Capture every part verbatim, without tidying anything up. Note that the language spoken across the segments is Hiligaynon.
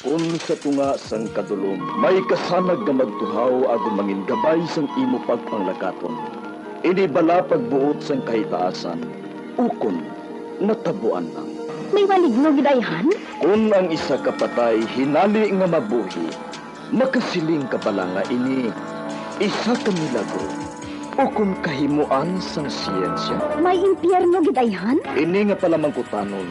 Kon sa tunga sang kadulom may kasanag nga magtuhaw agod mangin gabay sang imo pagpanglakaton, ini bala pagbuot sang kahitaasan, ukon natabuan lang. May maligno gid, ayhan? Kon ang isa ka patay hinali nga mabuhi, makasiling ka bala nga ini isa ka milagro ukon kahimoan sang siyensya? May impyerno gid, ayhan? Ini nga palamangkutanon,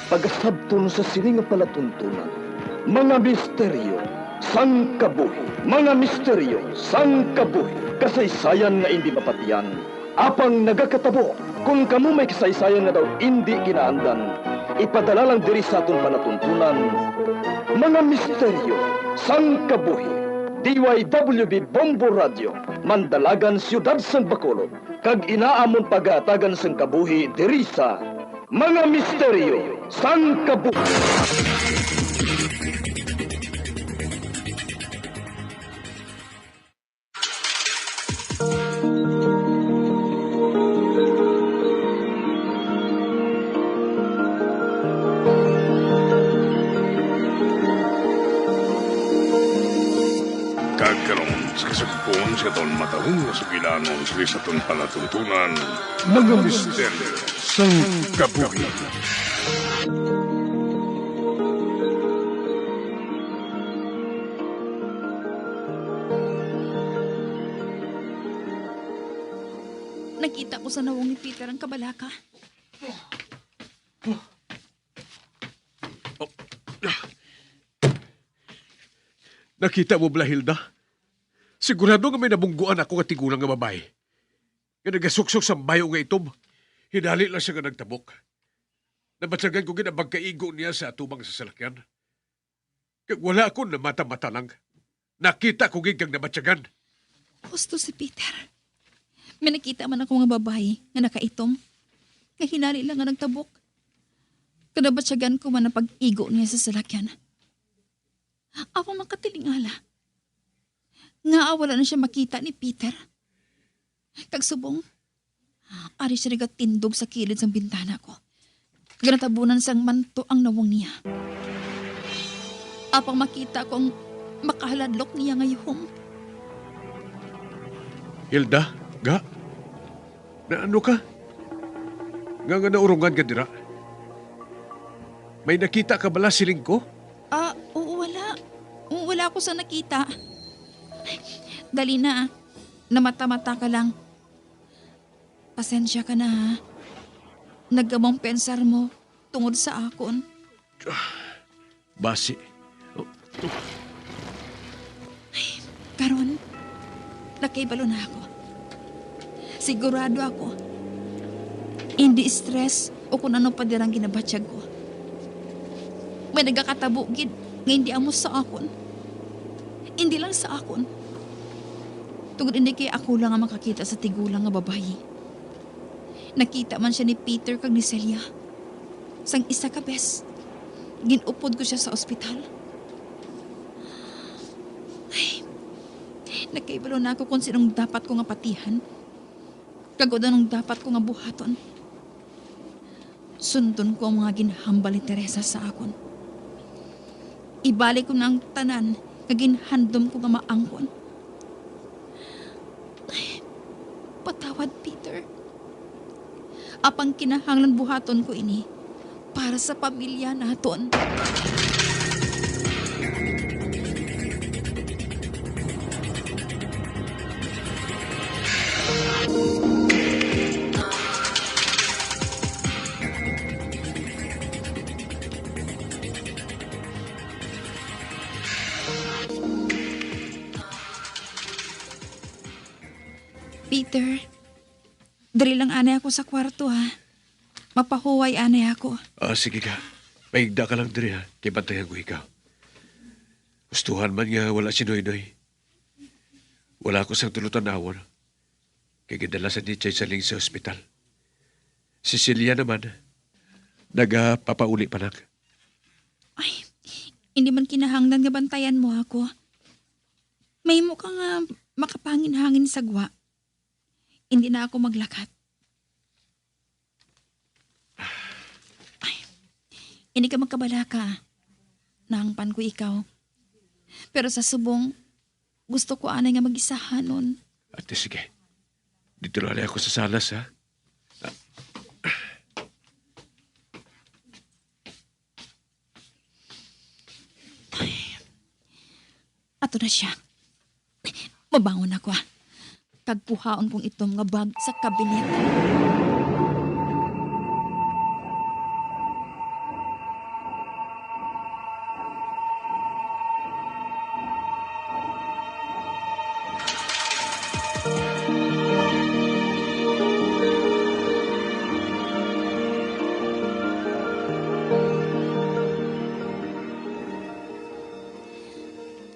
pagasabton sa sini nga palatuntunan, mga misteryo sang kabuhi. Mga misteryo sang kabuhi. Kasaysayan nga indi mapatian, apang nagakatabo. Kon kamo may kasaysayan nga daw indi kinaandan, ipadala lang diri sa aton palatuntunan, mga misteryo sang kabuhi. D Y W B Bombo Radio, Mandalagan, Siyudad sang Bacolod, kag ina amon pagahatagan sang kabuhi diri sa Mga Misteryo sang Kabuhi. Kag karon, sa kasugpon sa aton matahong nga sugilanon sa aton palatuntunan, mga misteryo sang kabuhi. Nakita ko sa nawong ni Peter ang kabalaka. Oh. Nakita mo bala, Hilda? Sigurado nga may nabungguan ako nga tigulang nga babayi nga nagasuksok sa mayo nga itom. Hinali lang siya nga nagtabok. Nabatyagan ko gid ang pagkaigo niya sa atubang sa salakyan. Kag wala ako namata-mata lang. Nakita ko gid kag nabatyagan. Husto si Peter. May nakita man ako nga babayi nga nakaitom, nga hinali lang nga nagtabok. Kag nabatyagan ko man ang pag-igo niya sa salakyan. Ako makatilingala. Ngaa wala na siya makita ni Peter? Kag subong, ari siya nagatindog sa kilid sang bintana ko. Ginatabunan sang manto ang nawong niya. Apang makita ko ang makahaladlok niya nga yuhom. Hilda, ga? Naano ka? Nga nga naurungan ka dira? May nakita ka bala siling ko? Ah, oo, wala. Oo, wala ako sa nakita. Dali na, ah. Namata-mata ka lang. Pasensya ka na, ha. Naggamong pensar mo tungod sa akon. Basi. Karon, nakahibalo na ako. Sigurado ako, indi stress o kon ano pa dira ang ginabatyag ko. May nagakatabo gid nga indi amo sa akon. Indi lang sa akon. Tungod indi kay ako lang ang makakita sa tigulang nga babayi. Nakita man sia ni Peter kag ni Celia. Sang isa ka bes, gin-upod ko sia sa ospital. Ay, nakahibalo na ako kon sinong dapat ko nga patihan, kag kon anong dapat ko nga buhaton. Sundon ko ang mga ginhambal ni Teresa sa akon. Ibalik ko na ang tanan nga ginhandom ko nga maangkon. Patawad, Peter. Apang kinahanglan buhaton ko ini para sa pamilya naton. Peter, diri lang anay ako sa kwarto, ha. Mapahuway anay ako. Ah, sige ka. Mahigda ka lang diri, ha, kay bantayan ko ikaw. Gustuhan man nga wala si Noynoy. Wala ako sang tulo tan-awon. Kay gidala sa ni Chay Saling sa ospital. Si Celia naman, nagapapauli pa lang. Ay, hindi man kinahanglan nga bantayan mo ako. Mahimo ka nga makapangin-hangin sa gwa. Hindi na ako maglakat. Ay, hindi ka magkabalaka. nahangpan ko ikaw. Pero sa subong, gusto ko anay nga mag-isahanon. Ate, sige. Dito lang ako sa salas, ha? Ato na siya. Mabangon ako, ah. Kag kuhaon kong itom nga bag sa kabinet.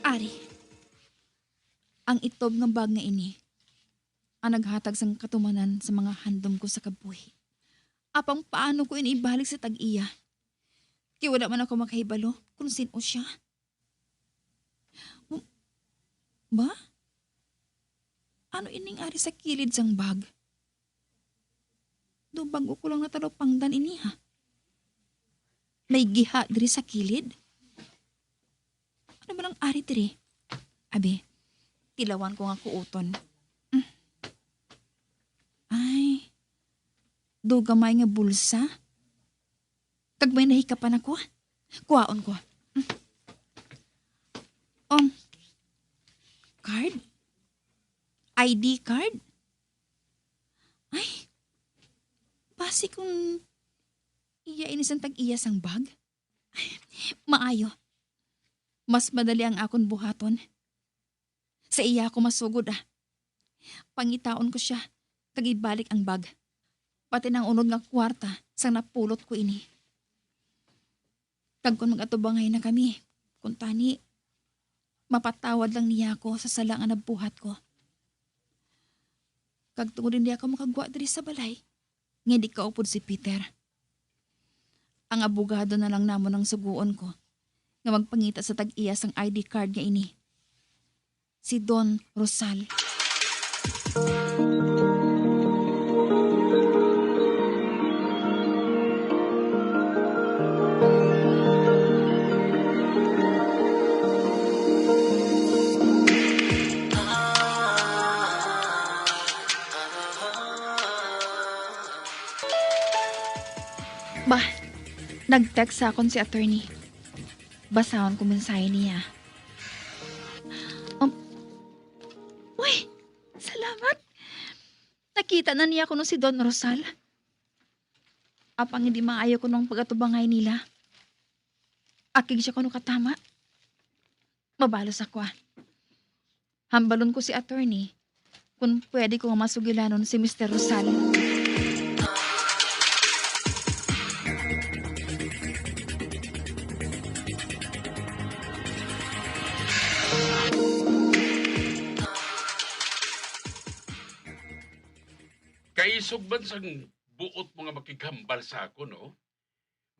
Ari, ang itom nga bag nga ini ang naghatag sang katumanan sa mga handom ko sa kabuhi. Apang paano ko ini ibalik sa tag-iya? Kay wala man ako makahibalo kung sin-o sia. Um, ba? Ano ining ari sa kilid sang bag? Do bag-o ko lang natalupangdan ini, ha? May giha diri sa kilid? Ano man ang ari diri? Abi, tilawan ko nga kuuton. Mm. Ay, do gamay nga bulsa. Kag may nahikapan ako. Kuhaon ko. Mm. Um, card? I D card? Ay, basi kung iya ini sang tag-iya sang bag? Ay, maayo. Mas madali ang akon buhaton. Sa iya ako masugod, ah. Pangitaon ko sia, kag ibalik ang bag. Pati nang unod nga kwarta sang napulot ko ini. Kag kon mag-atubangay na kami, kuntani, mapatawad lang niya ako sa sala nga nabuhat ko. Kag tungod hindi ako makagwa diri sa balay, nga hindi kaupod si Peter. Ang abogado na lang namon ang suguon ko nga magpangita sa tag-iya sang I D card nga ini, si Don Rosal. Ba, nag-text sa akon si attorney. Basahon ko mensahe niya. Um, uy, salamat. Nakita na niya kuno si Don Rosal. Apang hindi maayo kuno ang pag-atubangay nila. Akig siya kuno katama. Mabalos ako, ah. Hambalon ko si attorney kung pwede ko nga masugilanon si Mister Rosal. Kaisog man sang buot mo nga makighambal sa akon, no?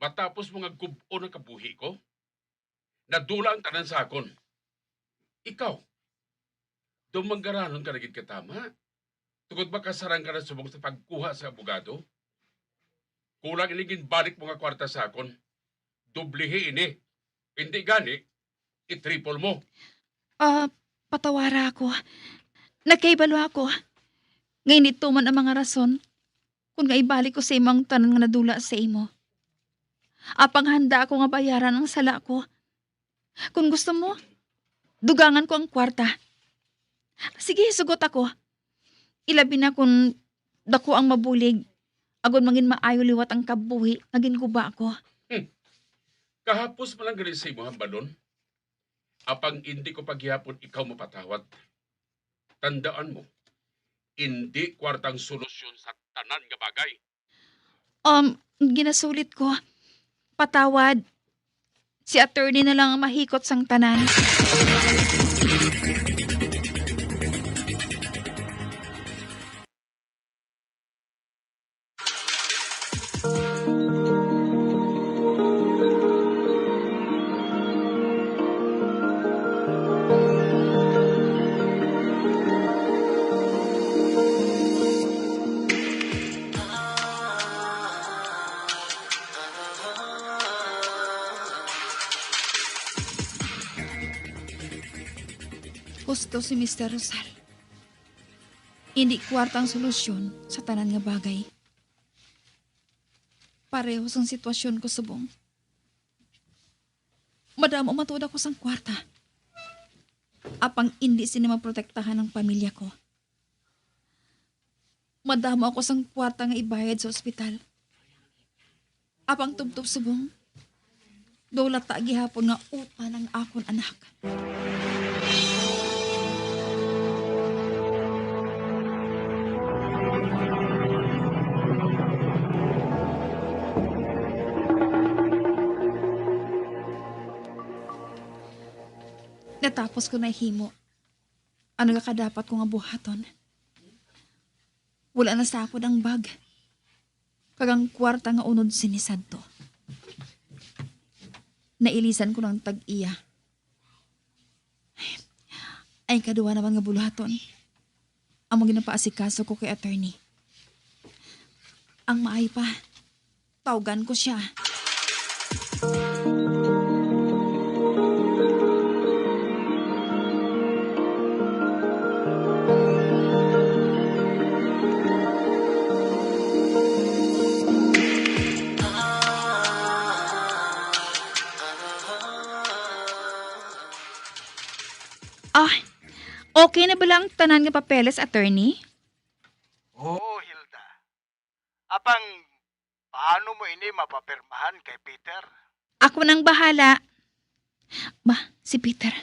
Matapos mo nga gub-on ang kabuhi ko, nadula ang tanan sa akon. Ikaw, daw manggaranon ka na gid katama, tungod makasarang ka na subong sa pagkuha sa abogado. Kulang ini ginbalik mo nga kwarta sa akon. Doblehi ini. Hindi gani, i-triple mo. Ah, patawara ako. Nagkahibalo ako nga hindi tuman ang mga rason kung nga ibalik ko sa imo ang tanan nga nadula sa imo. Apang handa ako nga bayaran ang sala ko. Kung gusto mo, dugangan ko ang kwarta. Sige, sugot ako. Ilabi na kung dako ang mabulig, agod mangin maayo liwat ang kabuhi nga ginguba ko. Hmm. Kahapos man lang gali sa imo hambalon, apang indi ko paghihapon ikaw mapatawad. Tandaan mo, indi kwarta ang solusyon sa tanan nga bagay. Um, ginasulit ko. Patawad. Si attorney na lang ang mahikot sang tanan. Husto si Mister Rosal. Indi kwarta ang solusyon sa tanan nga bagay. Pareho sang sitwasyon ko subong. Madamo matuod ako sang kwarta. Apang indi sini maprotektahan ang pamilya ko. Madamo ako sang kwarta nga ibayad sa ospital. Apang tubtob subong, daw lata gihapon nga utang ang akon anak. Natapos ko na himo. Ano nga kadapat ko nga buhaton? Wala na sa akon ang bag, kag ang kwarta nga unod sini sadto. Nailisan ko lang tag-iya. Ay, kadua naman nga buluhaton. Amo ginapaasikaso ko kay attorney. Ang maay pa, tawgan ko siya. Ah, okay na bala ang tanan nga papeles, attorney? Oo, Hilda. Apang, paano mo ini mapapirmahan kay Peter? Ako nang bahala. Ba, si Peter.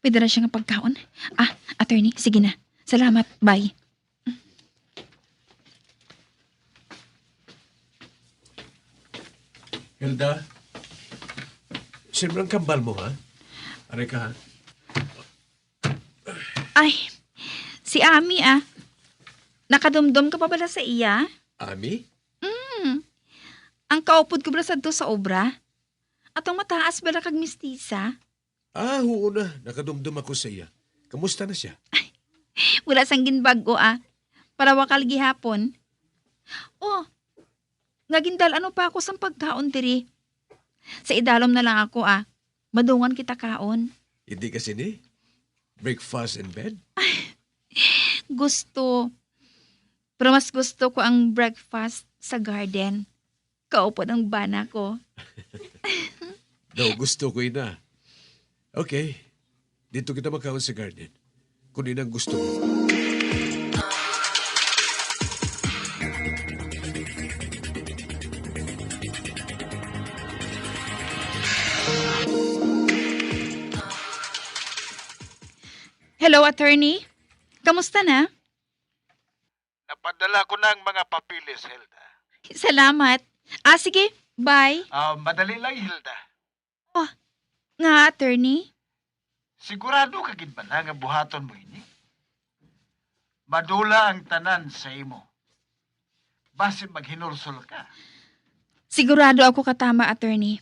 Pwede na siya nga pagkaon. Ah, attorney, sige na. Salamat. Bye. Hilda, sino ang kambal mo, ha? Aray ka, ha? Ay, si Ami, ah. Nakadumdom ka pa bala sa iya? Ami? Mm. Ang kaupod ko bala sadto sa obra. Atong mataas bala kag mistisa. Ah, huo na. Nakadumdom ako sa iya. Kamusta na siya? Wala sang ginbag-o, ah. Parawakal gihapon. Oh, nga gindal-an pa ako sang pagkaon diri. Sa idalom na lang ako, ah. Madungan kita kaon. Hindi ka sini? Breakfast in bed? Gusto. Pero mas gusto ko ang breakfast sa garden. Kaupod ang bana ko. Daw gusto ko ina. Okay. Dito kita makaon sa garden. Kung ina ang gusto mo. Hello, attorney. Kamusta na? Napadala ko na ang mga papeles, Hilda. Salamat. Ah, sige. Bye. Ah, madali lang, Hilda. Oh, nga, attorney? Sigurado ka gid ba na nga buhaton mo ini? Madula ang tanan sa imo. Basi maghinulsol ka. Sigurado ako katama, attorney.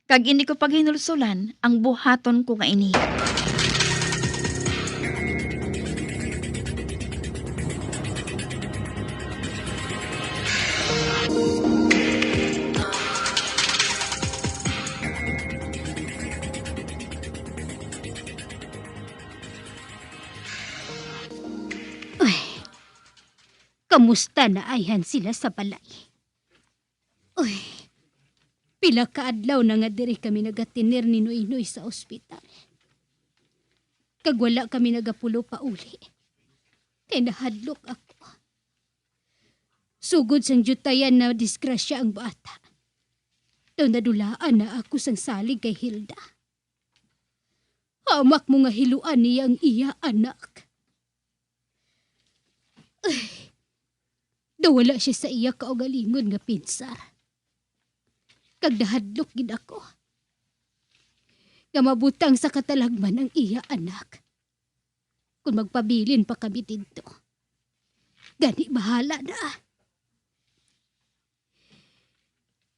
Kag indi ko paghinulsulan ang buhaton ko nga ini. Uy, kamusta na ayhan sila sa balay? Uy, pila ka adlaw na nga diri kami nagatener ni Noynoy sa ospital. Kag wala kami nagapulo pauli, kay nahadlok ako. Sugod sang diutayan na disgrasya ang bata, daw nadulaan na ako sang salig kay Hilda. Hamak mo nga hiluan niya ang iya anak. Ay, daw wala siya sa iya kaugalingon nga pinsar. Kag nahadlok gid ako nga mabutang sa katalagman ang iya anak. Kung magpabilin pa kami didto, gani bahala na.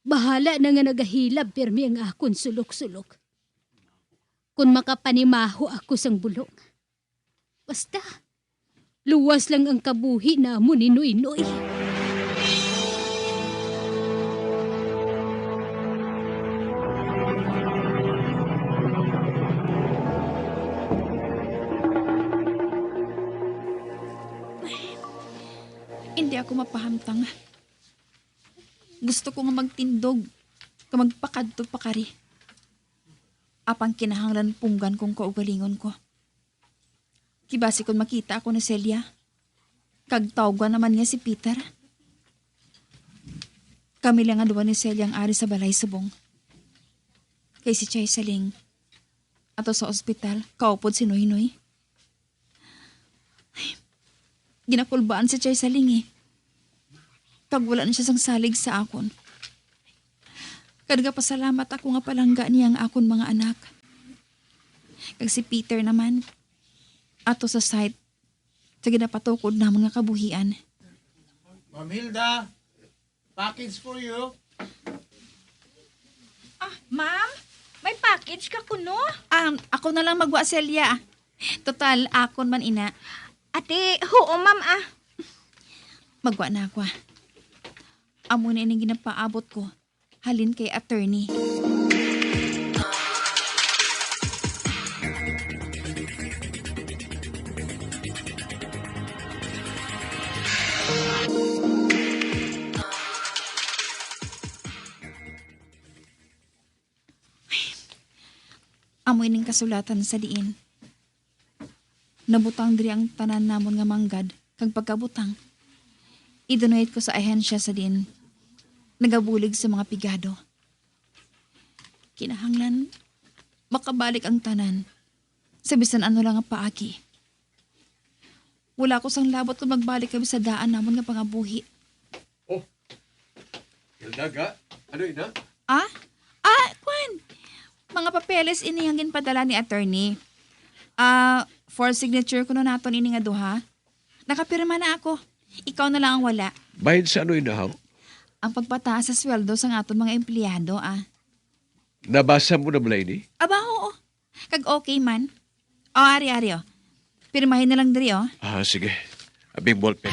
Bahala na nga nagahilab pirmi ang akon sulok-sulok. Kon makapanimaho ako sang bulong. Basta, luwas lang ang kabuhi namon ni Noynoy. Di ako mapahamtang. Gusto ko nga magtindog, nga magpakadto pa kari. Apang kinahanglan punggan kong kaugalingon ko. Kay basi kon makita ako ni Celia, kag tawgan naman niya si Peter. Kami lang nga duha ni Celia ang ari sa balay subong. Kay si Chay Saling, ato sa ospital, kaupod si Noynoy. Ay, ginakulbaan si Chay Saling, eh. Kag wala na siya sang salig sa akon. Kag nagapasalamat ako nga palangga niya ang akon mga anak. Kag si Peter naman, ato sa site sa ginapatukod namon nga kabuhian. Ma'am Hilda, package for you. Ah, ma'am, may package ka kuno? Um, ako na lang magwa, Celia. Total, akon man ina. Ate, huo, ma'am, ah. Magwa na ako, ah. Amo na ining ginapaabot ko halin kay attorney. Amo ining kasulatan sa diin nabutang diri ang tanan namon nga manggad, kag pagkabutang, i-donate ko sa ahensya sa diin nagabulig sa mga pigado. Kinahanglan makabalik ang tanan sa bisan ano lang nga paagi. Wala ko sang labot kon magbalik kami sa daan namon nga pangabuhi. Oh, Hilda, ga? Ano ina? Ah? Ah, kwan. Mga papeles ini ang ginpadala ni attorney. Ah, for signature kuno naton ini nga duha. Nakapirma na ako. Ikaw na lang ang wala. Bahin sa ano, ina, haw? Ang pagpataas sa sweldo sang aton mga empleyado, ah. Nabasa mo na bala ini? Aba, oo. Kag okay man. O, ari, ari, o. Pirmahin na lang diri, o. Ah, sige. Abing ballpen.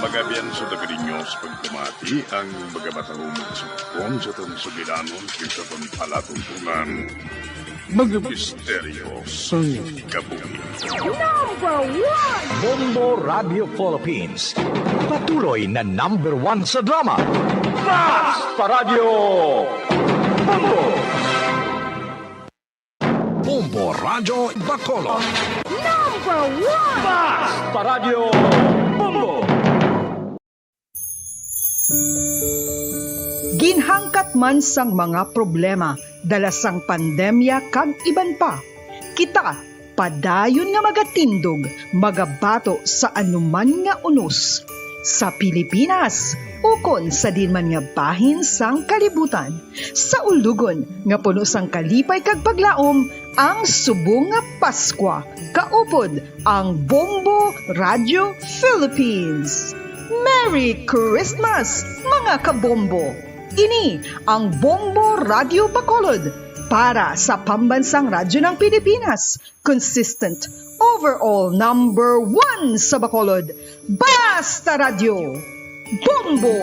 Magabian sa taga ninyo sa pagpamati ang mga matahong mga sugpon sa atong sugilanon kag sa atong palatuntunan. Mga misteryo sang kabuhi. Number one! Bombo Radio Philippines. Patuloy na number one sa drama. Basta Radio Bombo! Bombo Radyo Bacolod. Number one! Basta Radio Bombo! Ginhangkat man sang mga problema dala sang pandemya kag iban pa, kita padayon nga magatindog, magabato sa anuman nga unos, sa Pilipinas ukon sa diin man nga bahin sang kalibutan, sa ulugon nga puno sang kalipay kag paglaom, ang subong nga Paskwa, kaupod ang Bombo Radio Philippines. Merry Christmas, mga kabombo! Ini ang Bombo Radio Bacolod para sa Pambansang Radyo ng Pilipinas, consistent, overall number one sa Bacolod. Basta Radyo, Bombo!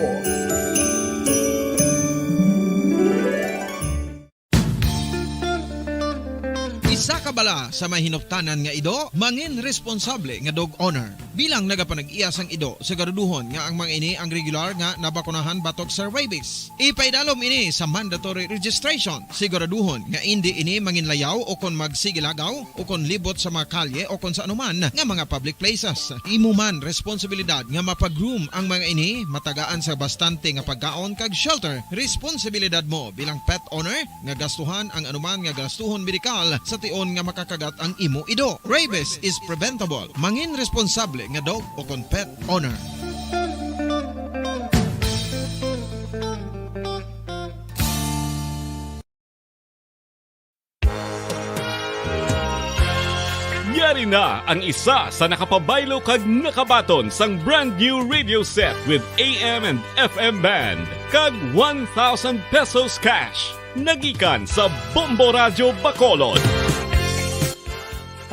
Isa ka bala sa may hinuptanan nga ido, mangin responsable nga dog owner. Bilang nagapanag-iya sang ido, siguraduhon nga ang mga ini ang regular nga nabakunahan batok sa rabies. Ipaidalom ini sa mandatory registration. Siguraduhon nga indi ini manginlayaw o kon magsigilagaw o kon libot sa mga kalye o kon sa anuman nga mga public places. Imo man responsibilidad nga mapa-groom ang mga ini, matagaan sa bastante nga pagkaon kag shelter. Responsibilidad mo bilang pet owner nga gastuhan ang anuman nga gastuhon medikal sa tion nga makakagat ang imo ido. Rabies is preventable. Mangin responsable nga dog o kon pet owner. Yari na ang isa sa nakapabaylo kag nakabaton sang brand new radio set with A M and F M band kag one thousand pesos cash. Nagikan sa Bombo Radyo Bacolod.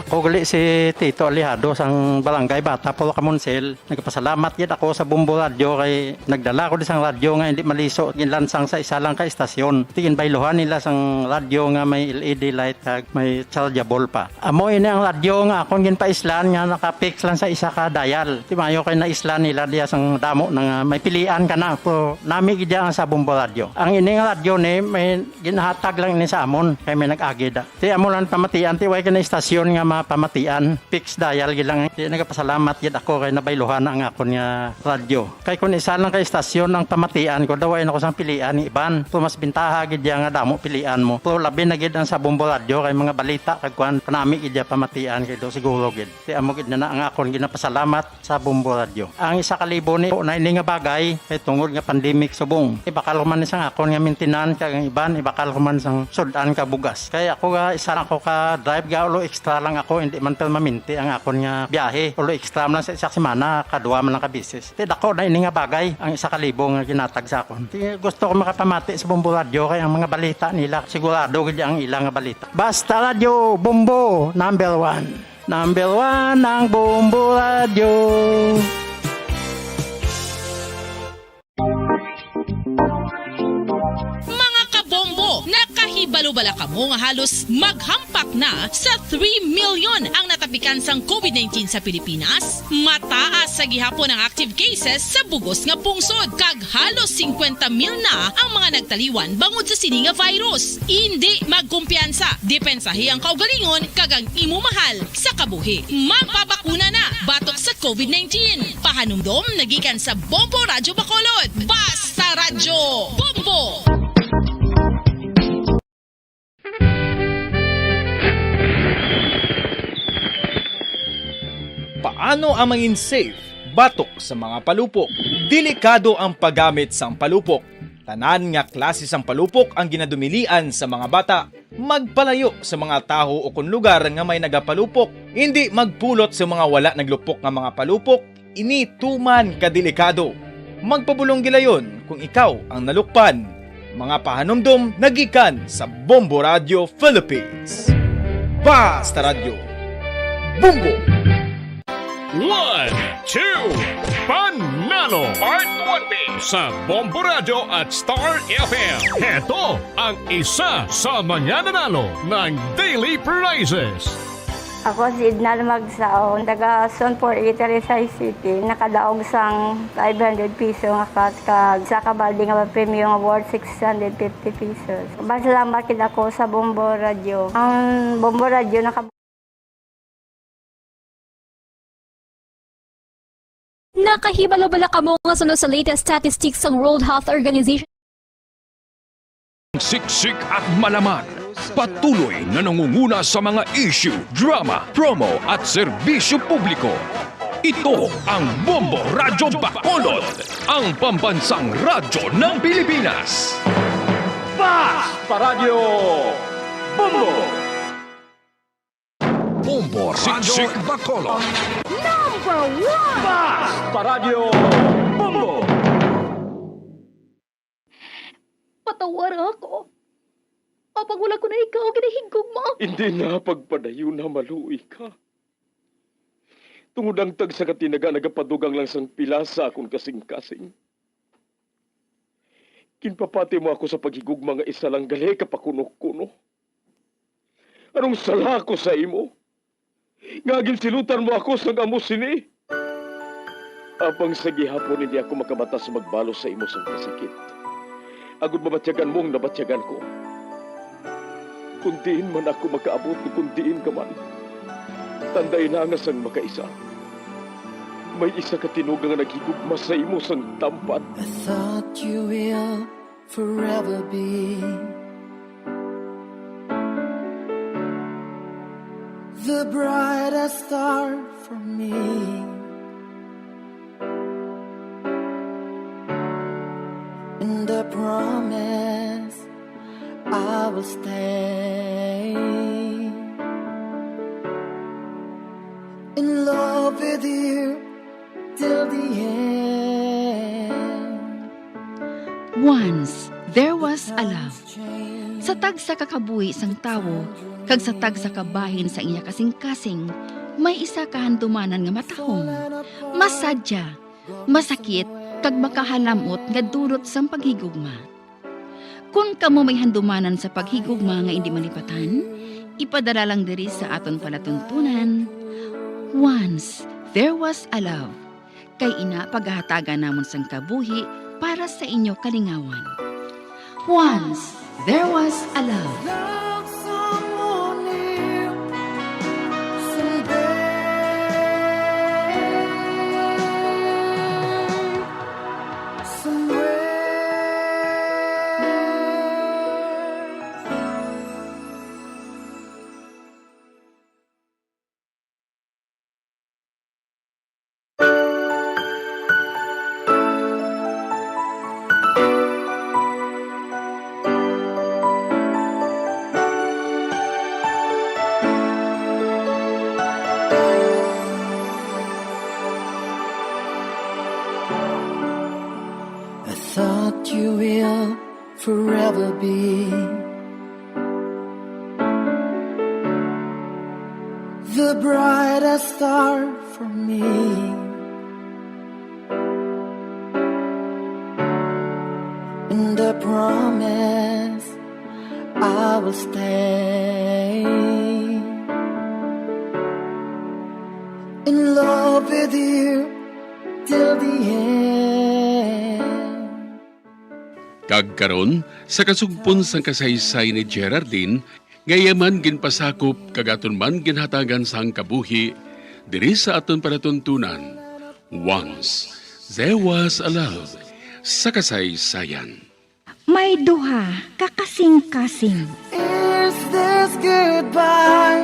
Ako gali si Tito Alejado sang Barangay Bata, Polo, Kamunsel. Nagpasalamat gid ako sa Bombo Radyo kay nagdala ko di sang radyo nga hindi maliso, ginlansang sa isa lang ka istasyon. Ti ginbayluhan nila sang radyo nga may L E D light kag may chargeable pa. Amo ini ang radyo nga akon ginpaislan nga naka-fix lang sa isa ka dial. Ti maayo kay naislan nila diya sang damo na nga may pilian ka na. Pero nami gid ang sa Bombo Radyo. Ang ini nga radyo ni may ginahatag lang ini sa amon kay may nag-agi da. Ti amo lang pamatian, ti way ka na istasyon nga mapamatian, fixed dial gid lang. Ti nagapasalamat gid ako kay nabayluhan na ang akon nga radyo. Kay kun isa lang ka istasyon ang pamatian ko, daw ay nako sang pilian ni iban. Pero mas bintaha gid diya nga damo pilian mo. Pero labi na gid ang sa Bombo Radyo kay mga balita kag kuan, panami gid diya pamatian kay do siguro gid. Ti amo gid na, na ang akon ginapasalamat sa Bombo Radyo. Ang isa ka libo ni na ini nga bagay kay tungod nga pandemic subong. Ibakal ko man sang akon nga maintenance kag ang iban ibakal ko man sang sud-an ka bugas. Kay ako ga isa lang ako ka drive ga ulo extra lang ako, hindi man permanente ang akon nga biyahe. Ulo extra man lang sa isa ka semana, kadua man lang ka beses. Ti dako na ini nga bagay ang isa ka libo nga ginatag sa akon. Ti gusto ko makapamati sa Bombo Radyo kay ang mga balita nila sigurado gid ang ila nga balita. Basta Radyo Bombo, number one. Number one ang Bombo Radyo. Mga kabombo, nakahibalo bala kamo nga halos maghampak na sa three million ang natapikan sang covid nineteen sa Pilipinas? Mataas sa gihapon ang active cases sa bugos nga pungsod, kag halos singkwenta mil na ang mga nagtaliwan bangod sa sini nga virus. Indi magkumpiyansa, depensahi ang kaugalingon kag ang imo mahal sa kabuhi. Magpabakuna na batok sa covid nineteen. Pahanumdom nagikan sa Bombo Radyo Bacolod. Basta Radyo Bombo! Paano ang mangin safe batok sa mga palupok? Delikado ang paggamit sang palupok. Tanan nga klase sang palupok ang ginadumilian sa mga bata. Magpalayo sa mga tawo o kon lugar nga may nagapalupok. Indi magpulot sa mga wala naglupok nga mga palupok. Ini tuman ka delikado. Magpabulong gilayon kung ikaw ang nalukpan. Mga pahanumdom nagikan sa Bombo Radio Philippines. Basta Radio Bombo! One, two, Panalo Part one B sa Bombo Radio at Star F M. Heto ang isa sa mga nanalo ng daily prizes. Ako si Edna Magsaon, taga Zone four A, Talisay City. Nakadaog sang five hundred piso nga cash kag sa kabaldi nga premyo nga worth six hundred fifty pesos. Masalamat gid ako sa Bombo Radio. Ang Bombo Radio naka- Nakahibalo bala kamo nga suno sa latest statistics sang World Health Organization? Siksik at malaman, patuloy na nangunguna sa mga issue, drama, promo at serbisyo publiko. Ito ang Bombo Radyo Bacolod, ang pambansang radyo ng Pilipinas. Basta Radyo Bombo! Bombo Radyo Bacolod. Number one! Basta Radyo Bombo! Patawara ako. Apang wala ko na ikaw ginahigugma. Hindi na pagpadayon na maluoy ka. Tungod ang tagsa ka tinaga nagapadugang lang sang pila sa akon kasing-kasing. Ginpapati mo ako sa paghigugma nga isa lang gali ka pakuno-kuno. Anong sala ko sa imo? Nga ginsilutan mo ako sang amo sini? Apang sa gihapon hindi ako makamatas magbalos sa imo sang kasakit, agod mabatyagan mo ang nabatyagan ko. Kung diin man ako makaabot, kung diin ka man, tanday na nga sang makaisa, may isa ka tinuga nga naghigugma sa imo sang tampad. I thought you will forever be the brightest star for me. And I promise I will stay in love with you till the end. Once there was a love. Sa tagsa ka kabuhi sang tawo kag sa tagsa ka bahin sang iya kasingkasing, may isa ka handumanan nga matahom, masadya, masakit, kag makahalam-ot nga dulot sang paghigugma. Kon kamo may handumanan sa paghigugma nga indi malipatan, ipadala lang diri sa aton palatuntunan, Once There Was a Love. Kay ina, pagahatagan namon sang kabuhi para sa inyo kalingawan. Once There Was a Love. Love someone new someday. Somewhere. I thought you will forever be the brightest star for me. And I promise I will stay in love with you till the end. Kag karon, sa kasugpon sang kasaysayan ni Geraldine, nga iya man ginpasakop kag aton man ginhatagan sang kabuhi, diri sa aton palatuntunan, Once There Was a Love, sa kasaysayan. May duha ka kasingkasing. Is this goodbye?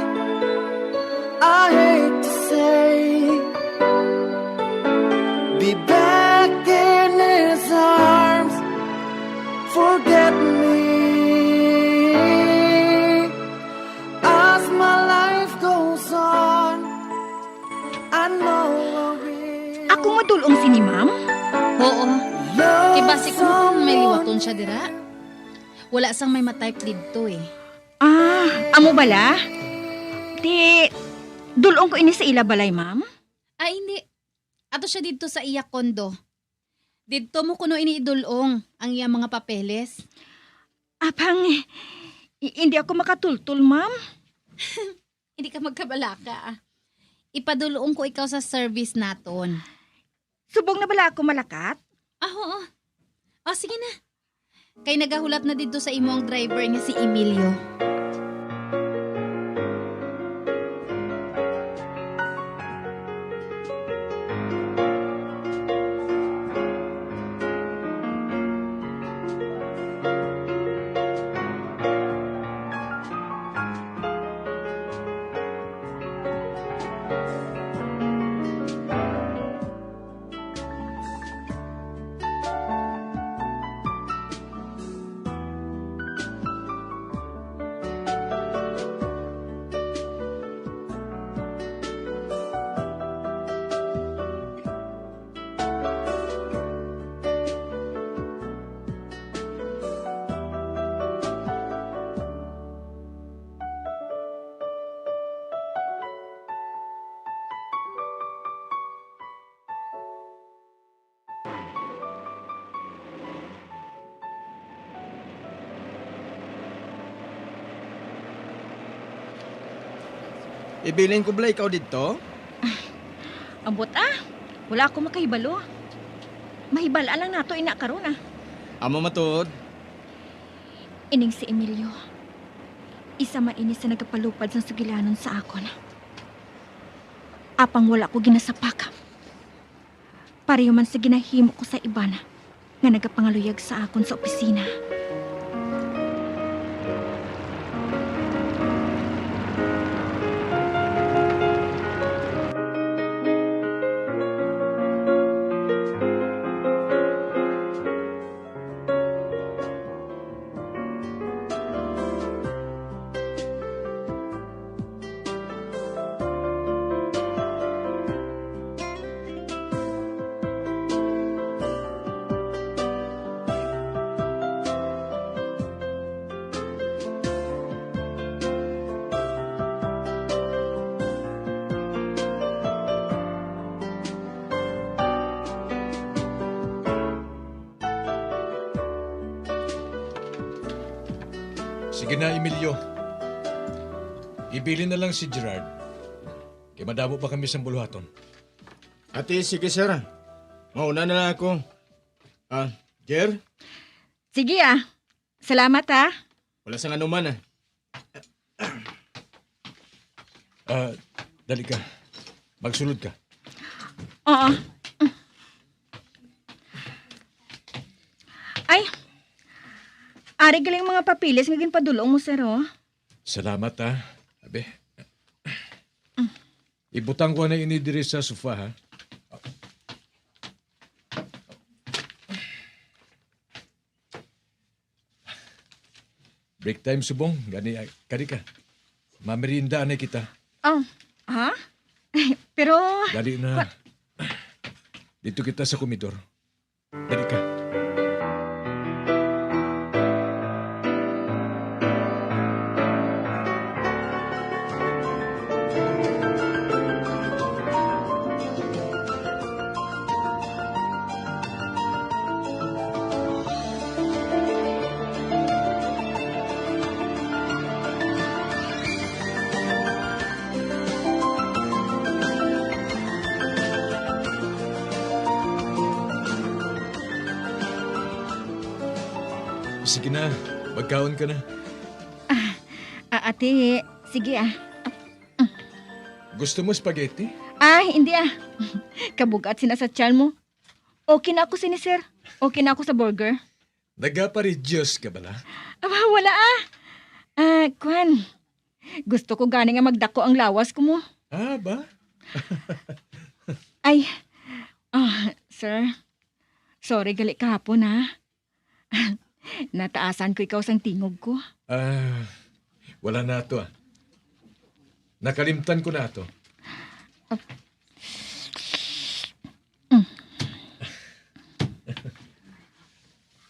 I hate to say. Be back in his arms. Forget me. As my life goes on, I know I will. Ako madul-ong sini, ma'am? Oo. Kay basi ko kung may liwaton siya dira. Wala sang may ma-type didto, eh. Ah, amo bala? Di, dul-ong ko ini sa ila balay, ma'am? Ay, hindi. Ato siya didto sa iya kondo. Didto mo kuno ini idul-ong ang iya mga papeles. Apang, i-, hindi ako makatultol, ma'am. Hindi ka magkabalaka. Ipadul-ong ko ikaw sa service naton. Subong na bala ako malakat? Ah, oo. O, sige na. Kay nagahulat na didto sa imo ang driver nga si Emilio. Ibilin ko bala ikaw didto? Ambot, ah. Wala ako makahibalo. Mahibal-an lang nato ina karon, ah. Amo matuod. Ining si Emilio, isa man ini sa nagapalupad sang sugilanon sa akon. Apang wala ko ginasapak. Pareho man sa ginahimo ko sa iban nga nagapangaluyag sa akon sa opisina. Sige na, Emilio. Ibilin na lang si Gerard. Kay madamo pa kami sang buluhaton. Ati, sige, sir. Mauna na lang ako. Ah, Jer? Sige, ah. Salamat, ah. Wala sang anuman, ah. Ah, dali ka. Magsulod ka. Oo. Ay, ari galing mga papeles nga ginpadulong mo, sir, oh. Salamat, ha. Abi. Ibutang ko na ini diri sa sofa, ha. Break time subong, gani, ah, kari ka. Mamerienda na kita. Oh, ha? Pero dali na. Dito kita sa komedor. Dali ka. Sige na, magkaon ka na. Ah, ah, ate, sige, ah. Gusto mo spaghetti? Ah, hindi, ah. Kabugat sina sa tiyan mo. Okay na ako sini, sir. Okay na ako sa burger. Nagapa-reduce ka bala? Ah, wala, ah. Ah, kwan. Gusto ko gani nga magdako ang lawas ko mo. Ah, ba? Ay, ah, sir. Sorry gali kahapon, ha. Nataasan ko ikaw sang tingog ko. Ah, wala na ato, ah. Nakalimtan ko na ato.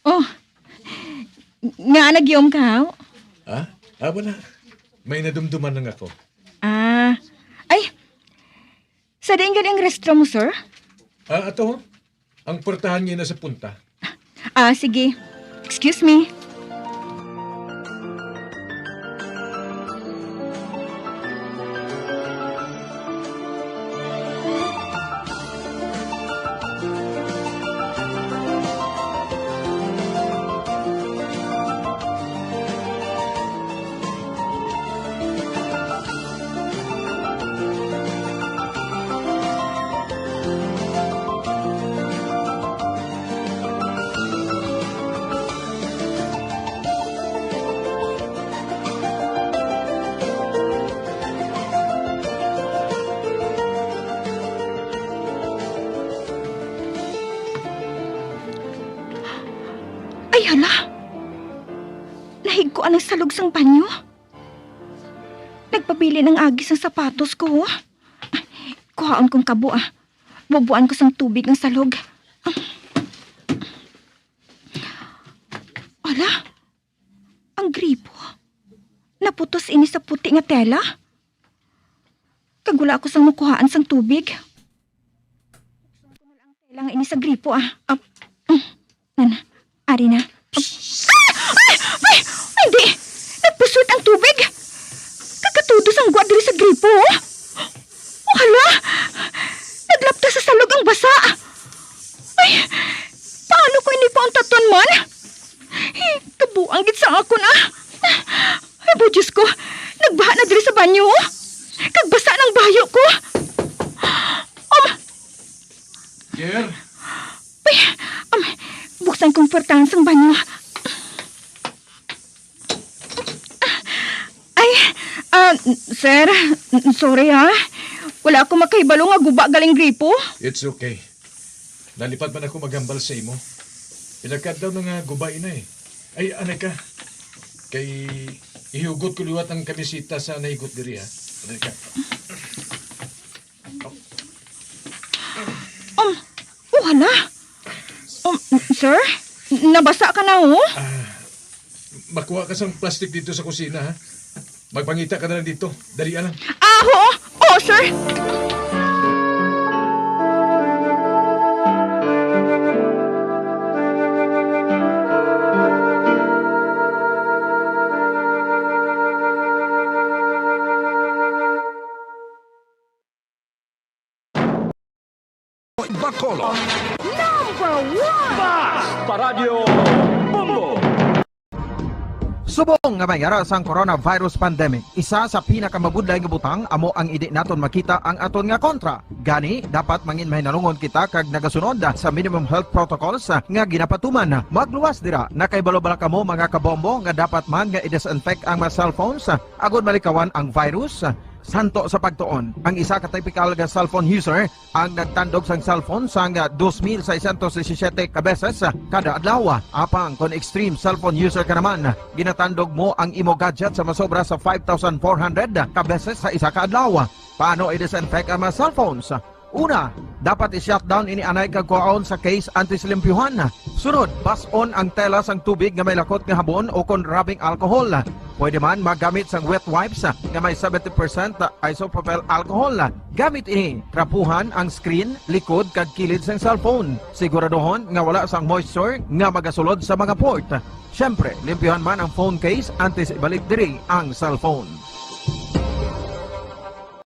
Oh, nga nagyom ka, haw? Ha? Ah, wala. May nadumduman lang ako. Ah, ay, sa diin gani ang restroom mo, sir? Ah, ato, ang portahan niya na sa punta. Ah, sige. Excuse me. Ay, hala! Nahigkoan ang salog sang banyo. Nagpabilin ang agi sang sapatos ko, oh. Kuhaon kong kabo, ah. Bubuan ko sang tubig ang salog. Ala, ang gripo. Naputos ini sa puti nga tela. Kag wala ako sang makuhaan sang tubig. Kailangan ini sa gripo, ah. Ah, mm. Nan, ari na. Ah! Ay! Ay! Hindi! Nagpusot ang tubig! Kagatudo sang gwa diri sa gripo, oh! Oh, hala! Naglapta sa salog ang basa! Ay! Paano ko ini pauntaton man? Eh, kabuang gid sa akon, ah! Ay, bo, Diyos ko! Nagbaha na diri sa banyo, oh! Kag basa nang bayo ko! Um, Jer? Uy, um, buksan kong portahan sang banyo. Ay, ah, sir, sorry ha. Wala ako makahibalo nga guba galing gripo. It's okay. Nalipad man ako maghambal sa imo. Pila ka adlaw na nga guba ina eh. Ay, anay ka. Kay ihugot ko liwat ang kamisita sa nahigot diri, ha. Anay ka. Um, oh, hala. Um, sir, nabasa ka na, oh. Ah, makuha ka sang plastic dito sa kusina, ha? Magpangita ka na lang dito. Dali lang. Ah, oo. Oo, sir. Radyo Bombo. Subong nga may ara sang coronavirus pandemic, isa sa pinakamabudlay nga butang amo ang indi naton makita ang aton nga kontra. Gani, dapat mangin mahinalungon kita kag nagasunod sa minimum health protocols nga ginapatuman. Magluwas dira, nakahibalo bala kamo, mga kabombo, nga dapat man nga i-disinfect ang mga cellphones agud malikawan ang virus? Santo sa pagtuon, ang isa ka typical nga cellphone user ang nagtandog sang cellphone sang dos mil seiscientos disisiete ka beses kada adlaw. Apang kon extreme cellphone user ka naman, ginatandog mo ang imo gadget sa masobra sa five thousand four hundred ka beses sa isa ka adlaw. Paano i-disinfect ang mga cellphones? Una, dapat i-shutdown ini anay kag kuhaon sa case antes limpyuhan. Sunod, bas-on ang tela sang tubig nga may lakot nga habon o kon rubbing alcohol. Pwede man maggamit sang wet wipes nga may seventy percent isopropyl alcohol. Gamit ini, trapuhan ang screen, likod, kag kilid sang cellphone. Siguraduhon nga wala sang moisture nga magasulod sa mga port. Siyempre, limpyuhan man ang phone case antes ibalik diri ang cellphone.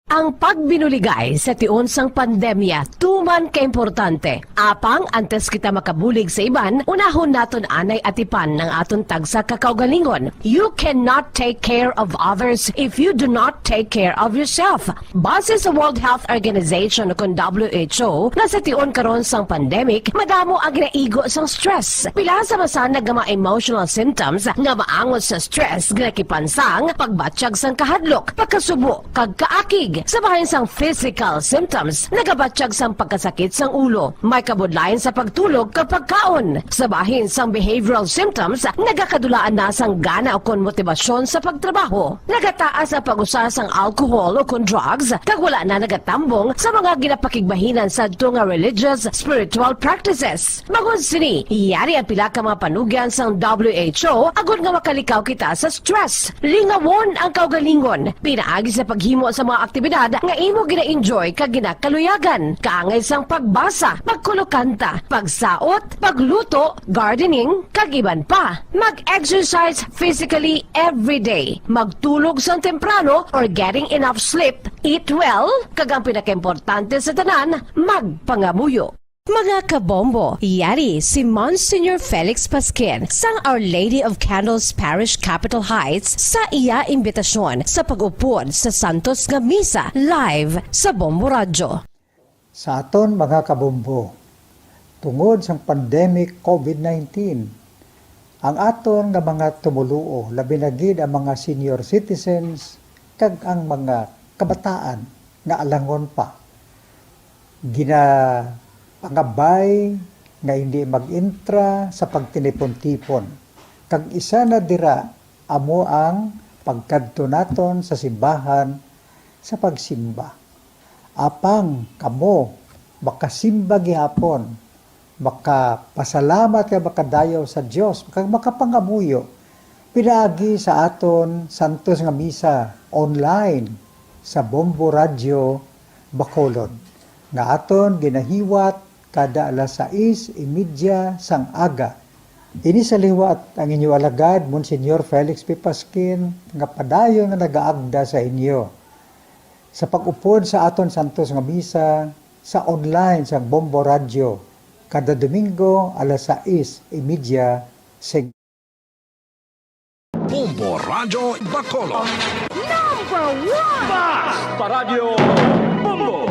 Ang pagbinuligay sa tion sang pandemya tuman ka importante. Apang antes kita makabulig sa iban, unahon naton anay atipan ang aton tagsa ka kaugalingon. You cannot take care of others if you do not take care of yourself. Base sa World Health Organization, kon W H O, nga sa tion karon sang pandemic, madamo ang ginaigo sang stress. Pila sa masanag nga mga emotional symptoms nga maangot sa stress ginakipan sang pagbatyag sang kahadlok, pagkasubo, kag kaakig. Sa bahin sang physical symptoms, nagabatyag sang pagkasakit sang ulo, may kabudlayan sa pagtulog kag pagkaon. Sa bahin sang behavioral symptoms, nagakadulaan na sang gana ukon motibasyon sa pagtrabaho. Nagataas ang pag-usa sang alcohol ukon drugs, kag wala na nagatambong sa mga ginapakigbahinan sadto nga religious, spiritual practices. Bangod sini, yari ang pila ka mga panugyan sang W H O agod nga makalikaw kita sa stress. Lingawon ang kaugalingon pinaagi sa paghimo sa mga aktibidad nga imo gina-enjoy kag ginakaluyagan, kaangay sang pagbasa, pagkulokanta, pagsaot, pagluto, gardening, kag iban pa. Mag-exercise physically every day. Magtulog sang temprano or getting enough sleep. Eat well, kag ang pinakaimportante sa tanan, magpangamuyo. Mga kabombo, yari si Monsignor Felix Pasquin sang Our Lady of Candles Parish, Capitol Heights, sa iya imbitasyon sa pag-upod sa santos nga misa live sa Bombo Radyo. Sa aton mga kabombo, tungod sang pandemic covid nineteen, ang aton nga mga tumoluo, labi na gid ang mga senior citizens kag ang mga kabataan nga alangon pa, ginapangabay nga hindi mag-entra sa pagtinipon-tipon, kag isa na dira amo ang pagkadto naton sa simbahan sa pagsimba. Apang kamo makasimba gihapon, makapasalamat kag makadayaw sa Dios, kag makapangamuyo pinaagi sa aton santos nga misa online sa Bombo Radyo Bacolod, nga aton ginahiwat kada alas sais y media sang aga. Ini sa liwat ang inyo alagad, Monsignor Felix P. Pasquin, nga padayon nga nagaagda sa inyo sa pag-upod sa aton santos nga misa sa online sang Bombo Radyo kada Domingo alas sais y media sing Bombo Radyo Bacolod. Number one! Basta Radyo Bombo!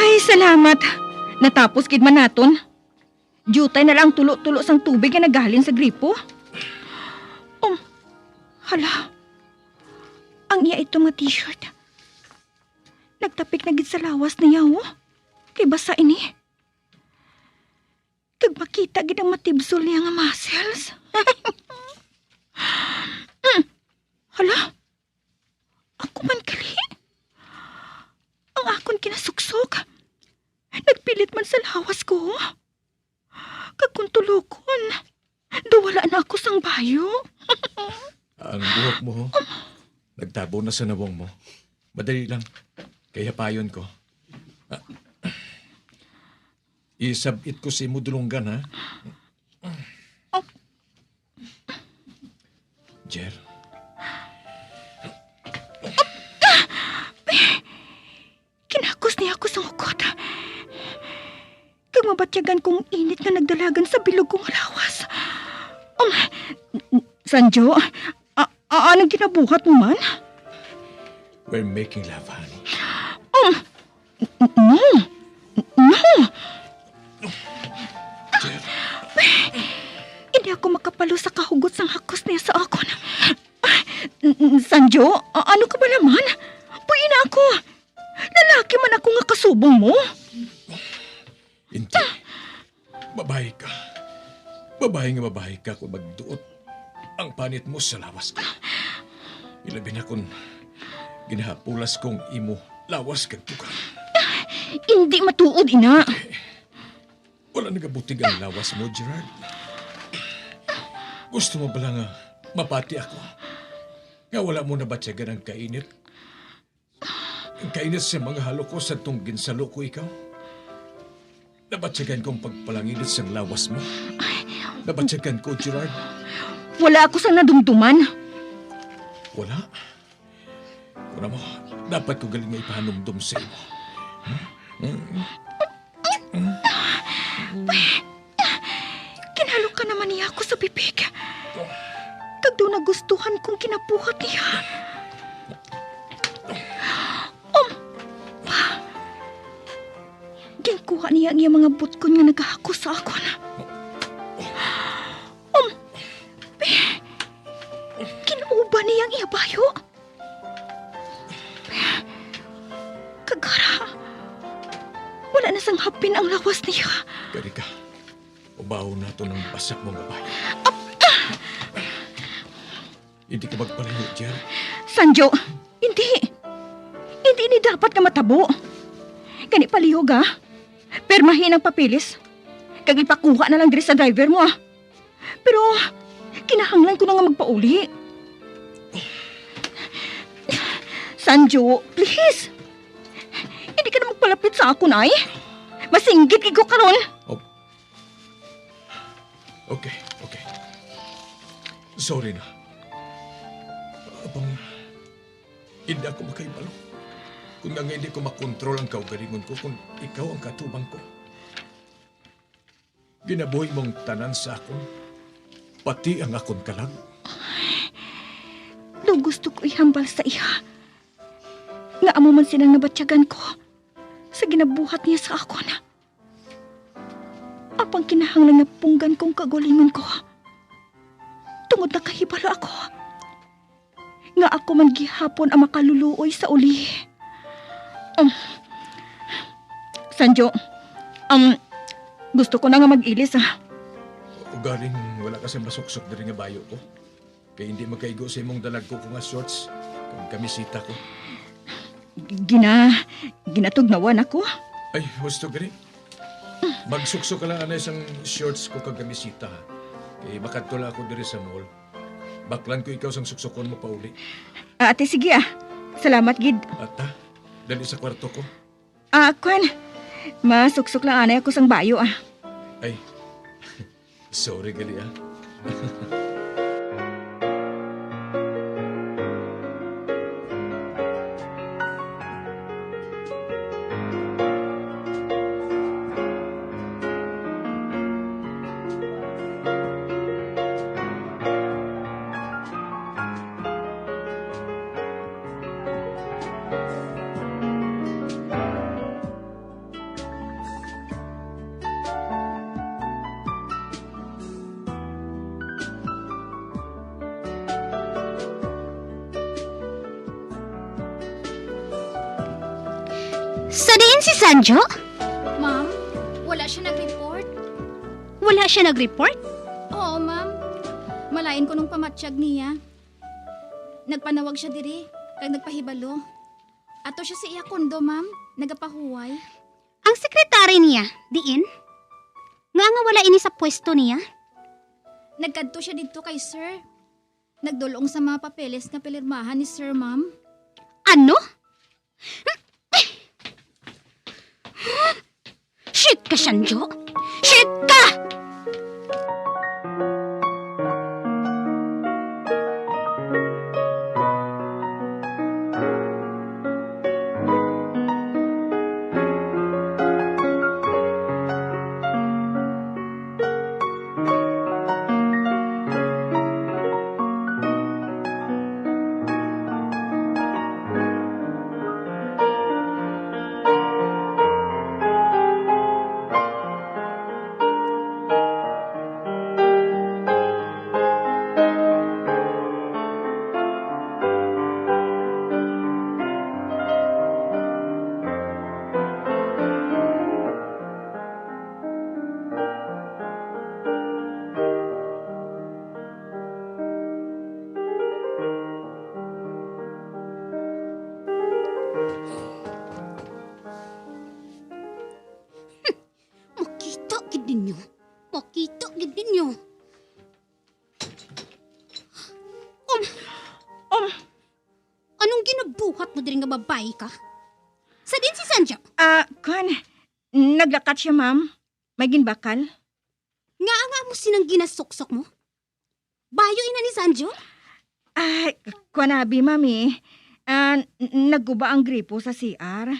Ay, salamat. Natapos gid man naton. Diutay na lang ang tulo-tulo sang tubig nga naghalin sa gripo. Um, hala. Ang iya ito nga t-shirt. Nagtapik na gid sa lawas niya, oh. Kay basa ini. kag makita gid ang matibsol niya nga muscles. Hmm. Hala? Ako man gali? Ang akon kinasuksok nagpilit man sa lawas ko. Kag kung tulokon, daw wala na ako sang bayo. Ang buhok mo, ho? Nagtabo na sa nawong mo. Madali lang. Kay hapayon ko. Ah, isab-it ko sa imo dulonggan, ha? Jer. Kinakos niya ako sang hukot. Kag mabatyagan kong init nga nagdalagan sa bilog ko nga lawas. Um, Sanjo, a-, a-, anong ginabuhat mo man? We're making love, honey. Um, n-, no. No. Jer. Hindi ako makapalo sa kahugot sang hakos niya sa akon. N-, n-, Sanjo, a-, ano ka ba naman? Buhi na ako. Lalaki man ako nga kasubong mo. Hindi. Babayi ka. Babayi nga babayi ka kung magduot ang panit mo sa lawas ko. Ilabi na kung ginahapulas kong imo lawas kag tugang. Hindi matuod, ina. Wala nagabutig ang lawas mo, Gerard. Gusto mo bala nga mapati ako? Nga wala mo nabatyagan ang kainit? Ang kainit sa mga halo ko sa tong ginsalo ko ikaw? Nabatyagan ko ang pagpalanginit sang lawas mo. Nabatyagan ko, Gerard. Wala ako sang nadumduman. Wala? Kuna mo, dapat ko galing nga ipahanumdom sa imo. Kinalo ka naman niya ako sa bibig. Kag daw nagustuhan kong kinabuhat niya. Um, ginkuha niya ang iyang mga butkon nga nagahakos sa akon. Um, kinuuban niya ang iya bayo. Kagara, wala na sang hapin ang lawas niya. Kari ka, ubahon nato ng basak mong babae. Hindi ka magpalayo, Jer. Sanjo, hindi. Hindi ni dapat nga matabo. Gani palihog, ha? Pirmahi ang papeles. Kag ipakuha na lang diri sa driver mo, ah. Pero, kinahanglan ko na nga magpauli. Sanjo, please. Hindi ka na magpalapit sa akon, ay. Masinggit gid ko karon. Oh. Okay, okay. Sorry na. Abang, hindi ako makahibalo. Kung nga hindi ko makontrol ang kaugalingon ko, kung ikaw ang katubang ko. Ginabuhi mong tanan sa akon, pati ang akon kalag. Daw gusto ko ihambal sa iya nga amo man sinang nabatyagan ko sa ginabuhat niya sa akon. Apang kinahanglan nga punggan kong kaugalingon ko, tungod nakahibalo ako nga ako man gihapon ang makaluluoy sa uli. Um, Sanjo, um, gusto ko na nga mag-ilis, ah. Ugaling wala ka sa masuksok diri nga bayo ko. Kay hindi magkaigo sa imong dalagko ko nga shorts kag kamisita ko. Gina-, ginatugnawan ako. Ay, husto gani. Magsuksok ka lang anay sang shorts ko kag kamisita, ha. Kay makadto lang ako diri sa mall. Baklan ko ikaw sang suksokon mo pauli. Ah, ate, sige, ah. Salamat gid. Ata, dali sa kwarto ko. Ah, kwan. Masuksok lang anay ako sang bayo, ah. Ay. Sorry gali, ah. Sa diin si Sanjo? Ma'am, wala siya nag-report. Wala siya nag-report? Oo, ma'am. Malain ko nung pamatyag niya. Nagpanawag siya diri, kag nagpahibalo. Ato siya sa iya kondo, ma'am. Nagapahuway. Ang sekretary niya, diin? Nga nga wala ini sa pwesto niya? Nagkadto siya didto kay sir. Nagdul-ong sa mga papeles nga pinirmahan ni sir, ma'am. Ano? Shit ka, Sanjo! Shit ka! Makita gid ninyo. Makita gid ninyo. Um, um, anong ginabuhat mo diri nga babayi ka? Sa din si Sanjo? Ah, kwan, naglakat siya, ma'am. May ginbakal. Nga nga mo sinang ginasuksok mo? Bayo ina ni Sanjo? Ah, kwan abi, ma'am, eh. Ah, n-, nagguba ang gripo sa C R.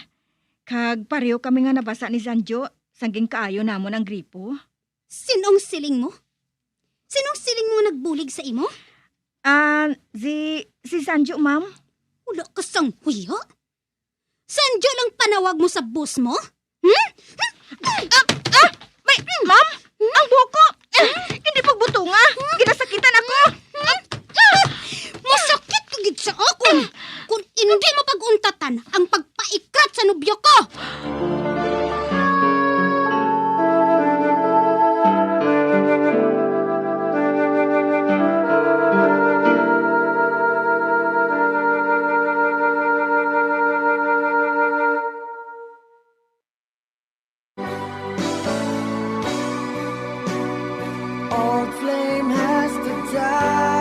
Kag pareho kami nga nabasa ni Sanjo, sang ginkaayo namon ang gripo. Sinong siling mo? Sinong siling mo nga nagbulig sa imo? Ah, si, si Sanjo, ma'am. Wala ka sang huya? Sanjo lang panawag mo sa boss mo? Hmm? Ah, ah, may, ma'am, ang buhok ko. Eh, hindi pagbutunga. Ginasakitan ako. Masakit ka gid sa akon. Kung hindi mo pag-untatan ang pagpaikrat sa nobyo ko. Old flame has to die.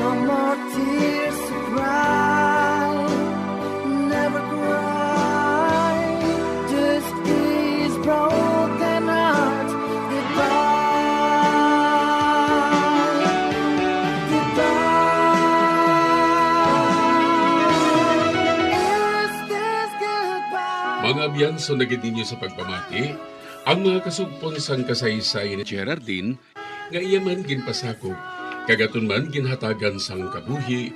No more tears to cry. Never cry. This is broken heart. Goodbye. Goodbye. Is this goodbye? Mga abyan, sundagid ninyo sa pagpamati ang mga kasugpon sang kasaysayan ni Geraldine nga iya man ginpasakop kag aton man ginhatagan sang kabuhi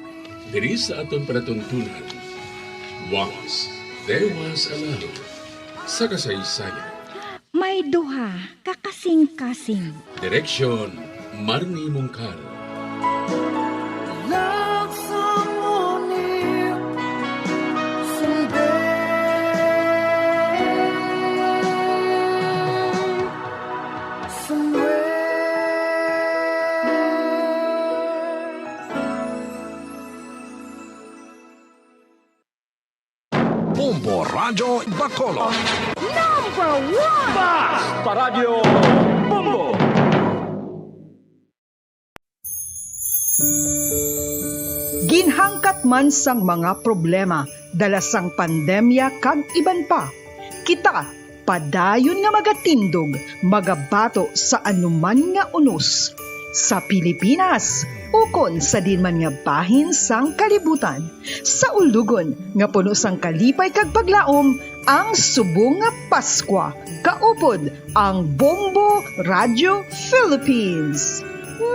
diri sa aton palatuntunan. Once there was a love sa kasaysayan. May duha ka kasing-kasing. Direksyon, Marnie Mungkal. Love someone new someday, somewhere. Bombo Radyo Bacolod. Number one! Basta Radyo Bombo! Ginhangkat man sang mga problema dala sang pandemya kag iban pa, kita padayon nga magatindog, magabato sa anuman nga unos sa Pilipinas ukon sa diin man nga bahin sang kalibutan. Sa ulugon nga puno sang kalipay kag paglaom, ang subong nga Paskwa, kaupod ang Bombo Radio Philippines.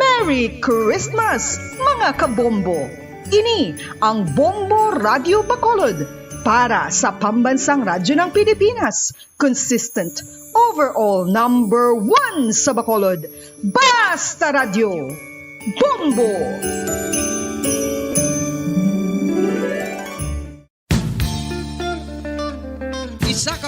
Merry Christmas, mga kabombo! Ini ang Bombo Radio Bacolod para sa Pambansang Radyo ng Pilipinas, consistent, overall number one sa Bacolod. Basta Radyo, Bombo!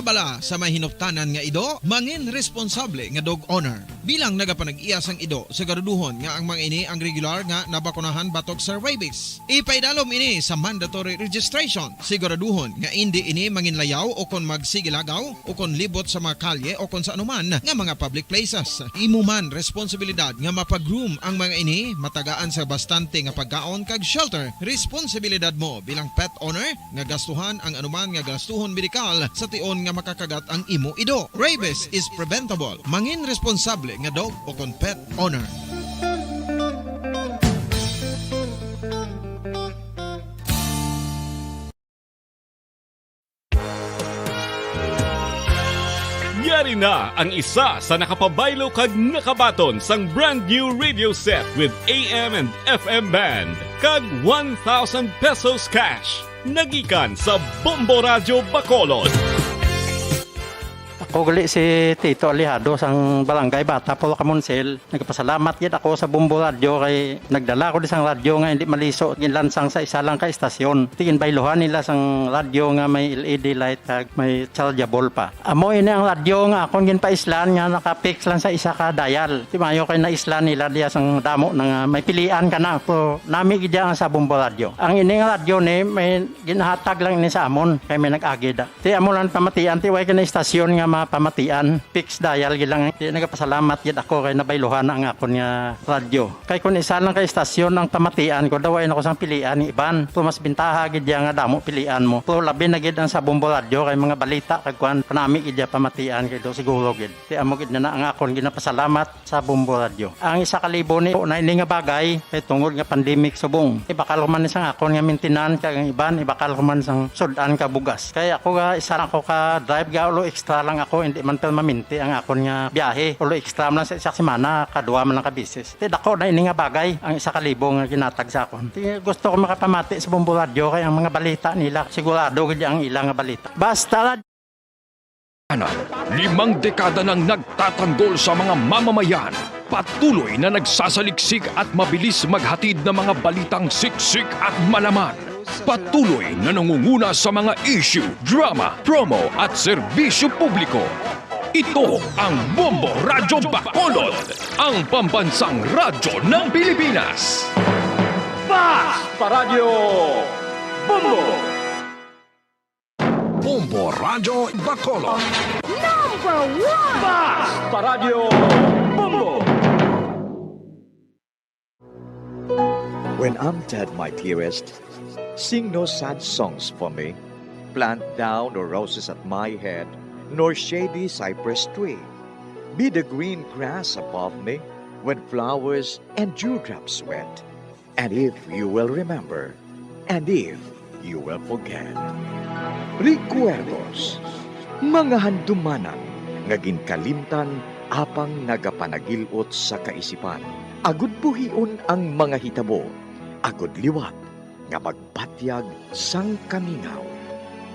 Bala sa may hinuptanan nga ido, mangin responsable nga dog owner. Bilang nagapanag-iya sang ido, siguraduhon nga ang mga ini ang regular nga nabakunahan batok sa rabies. Ipaidalom ini sa mandatory registration. Siguraduhon nga indi ini manginlayaw o kon magsigilagaw o kon libot sa mga kalye o kon sa anuman nga mga public places. Imo man responsibilidad nga mapagroom ang mga ini, matagaan sa bastante nga pagkaon kag shelter. Responsibilidad mo bilang pet owner nga gastuhan ang anuman nga gastuhon medikal sa tion nga makakagat ang imo ido. Rabies is preventable. Mangin responsable nga dog o kon pet owner. Yari na ang isa sa nakapabaylo kag nakabaton sang brand new radio set with A M and F M band kag one thousand pesos cash. Nagikan sa Bombo Radyo Bacolod. Ako gali si Tito Alejado sang Barangay Bata, Polo Kamonsil. Nagpasalamat gid ako sa Bombo Radyo kay nagdala ko di sang radyo nga hindi maliso, ginlansang sa isa lang ka istasyon. Ti ginbayluhan nila sang radyo nga may L E D light kag may chargeable pa. Amo ini ang radyo nga akon ginpaislan nga naka-fix lang sa isa ka dial. Ti maayo kay naislan nila diya sang damo na nga may pilian ka na. Pero nami gid ang sa Bombo Radyo. Ang ini nga radyo ni may ginahatag lang ini sa amon kay may nag-agi da. Ti amo lang pamatian, ti way ka na istasyon nga mapamatian. Fixed dial gid lang. Ti nagapasalamat gid ako kay nabayluhan na ang akon nga radyo. Kay kun isa lang ka istasyon ang pamatian ko, daw ay na ko sang pilian ni iban. Pero mas bintaha gid ya nga damo pilian mo. Pero labi na gid ang sa Bombo Radyo kay mga balita kag kuan, kanami gid ya pamatian kay do siguro gid. Ti amo gid na, na ang akon ginapasalamat sa Bombo Radyo. Ang isa ka libo ni na ini nga bagay kay tungod nga pandemic subong. Ibakal ko man sang akon nga maintenance kag ang iban ibakal ko man sang sud-an ka bugas. Kay ako ga isa lang ako ka drive ga ulo extra lang ako, hindi man permanente ang akon nga biyahe. Ulo extra man lang sa isa semana, kadua man lang ka beses. Ti dako na ini nga bagay ang isa ka libo nga ginatag sa akon. Ti gusto ko makapamati sa Bombo Radyo kay ang mga balita nila sigurado gid ang ila nga balita. Basta Limang dekada nang nagtatanggol sa mga mamamayan. Patuloy na nagsasaliksik at mabilis maghatid ng mga balitang siksik at malaman. Patuloy na nangunguna sa mga issue, drama, promo at serbisyo publiko. Ito ang Bombo Radyo Bacolod, ang pambansang radyo ng Pilipinas. Basta Radyo Bombo! Bombo Radyo Bacolod. Number one! Basta Radyo Bombo! When I'm dead, my dearest, sing no sad songs for me. Plant thou no roses at my head, nor shady cypress tree. Be the green grass above me when flowers and dewdrops wet. And if you will remember, and if you will forget. Recuerdos, mga handumanan nga ginkalimtan apang nagapanagil-ot sa kaisipan. Agud buhion ang mga hitabo, agud liwat nga magbatyag sang kamingaw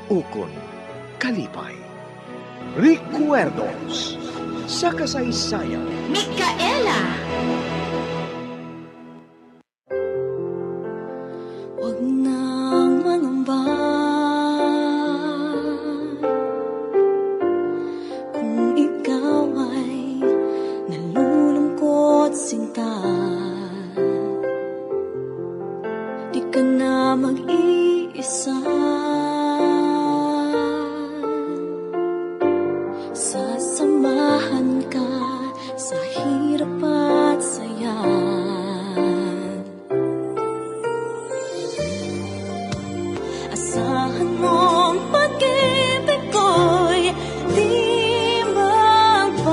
ukon kalipay. Recuerdos sa kasaysayan. Micaela! Huwag nang mangamba kung ikaw ay nalulungkot, sinta. Di ka na mag-iisa. Sasamahan ka sa hirap at saya. Asahan mong pag-ibig ko'y di magbabago.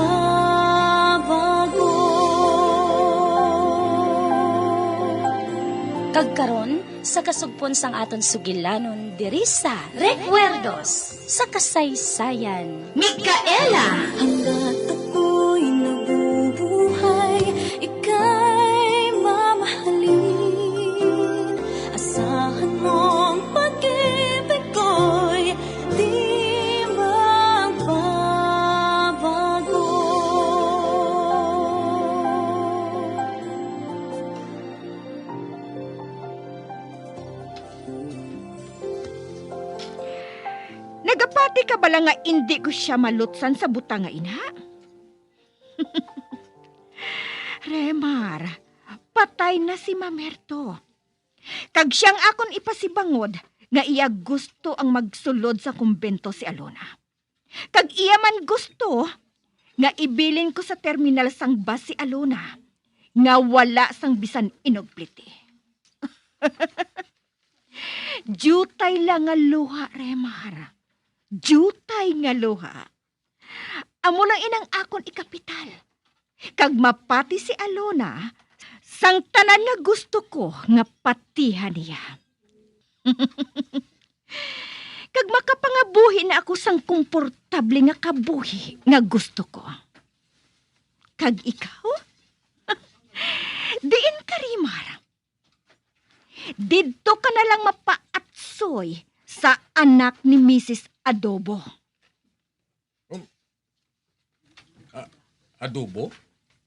Kag karon, sa kasugpon sang aton sugilanon diri sa Recuerdos sa Kasaysayan. Micaela! Hanggat ako'y nabubuhay, ika'y mamahalin. Asahan mong pag-ibig ko'y di magbabago. Nagapat Di ka bala nga indi ko sia malutsan sa butang nga ina? Remar, patay na si Mamerto. Kag siya ang akon ipasibangod nga iya gusto ang magsulod sa kumbento si Alona. Kag iya man gusto nga ibilin ko sa terminal sang bus si Alona nga wala sang bisan inugpliti. Diutay lang nga luha, Remar. Diutay nga luha. Amo lang inang akon ikapital. Kag mapati si Alona sang tanan nga gusto ko nga patihan niya. Kag makapangabuhi na ako sang komportable nga kabuhi nga gusto ko. Kag ikaw? Diin ka, Remar? Didto ka na lang mapaatsoy sa anak ni Misis Adobo. Um, a-, Adobo?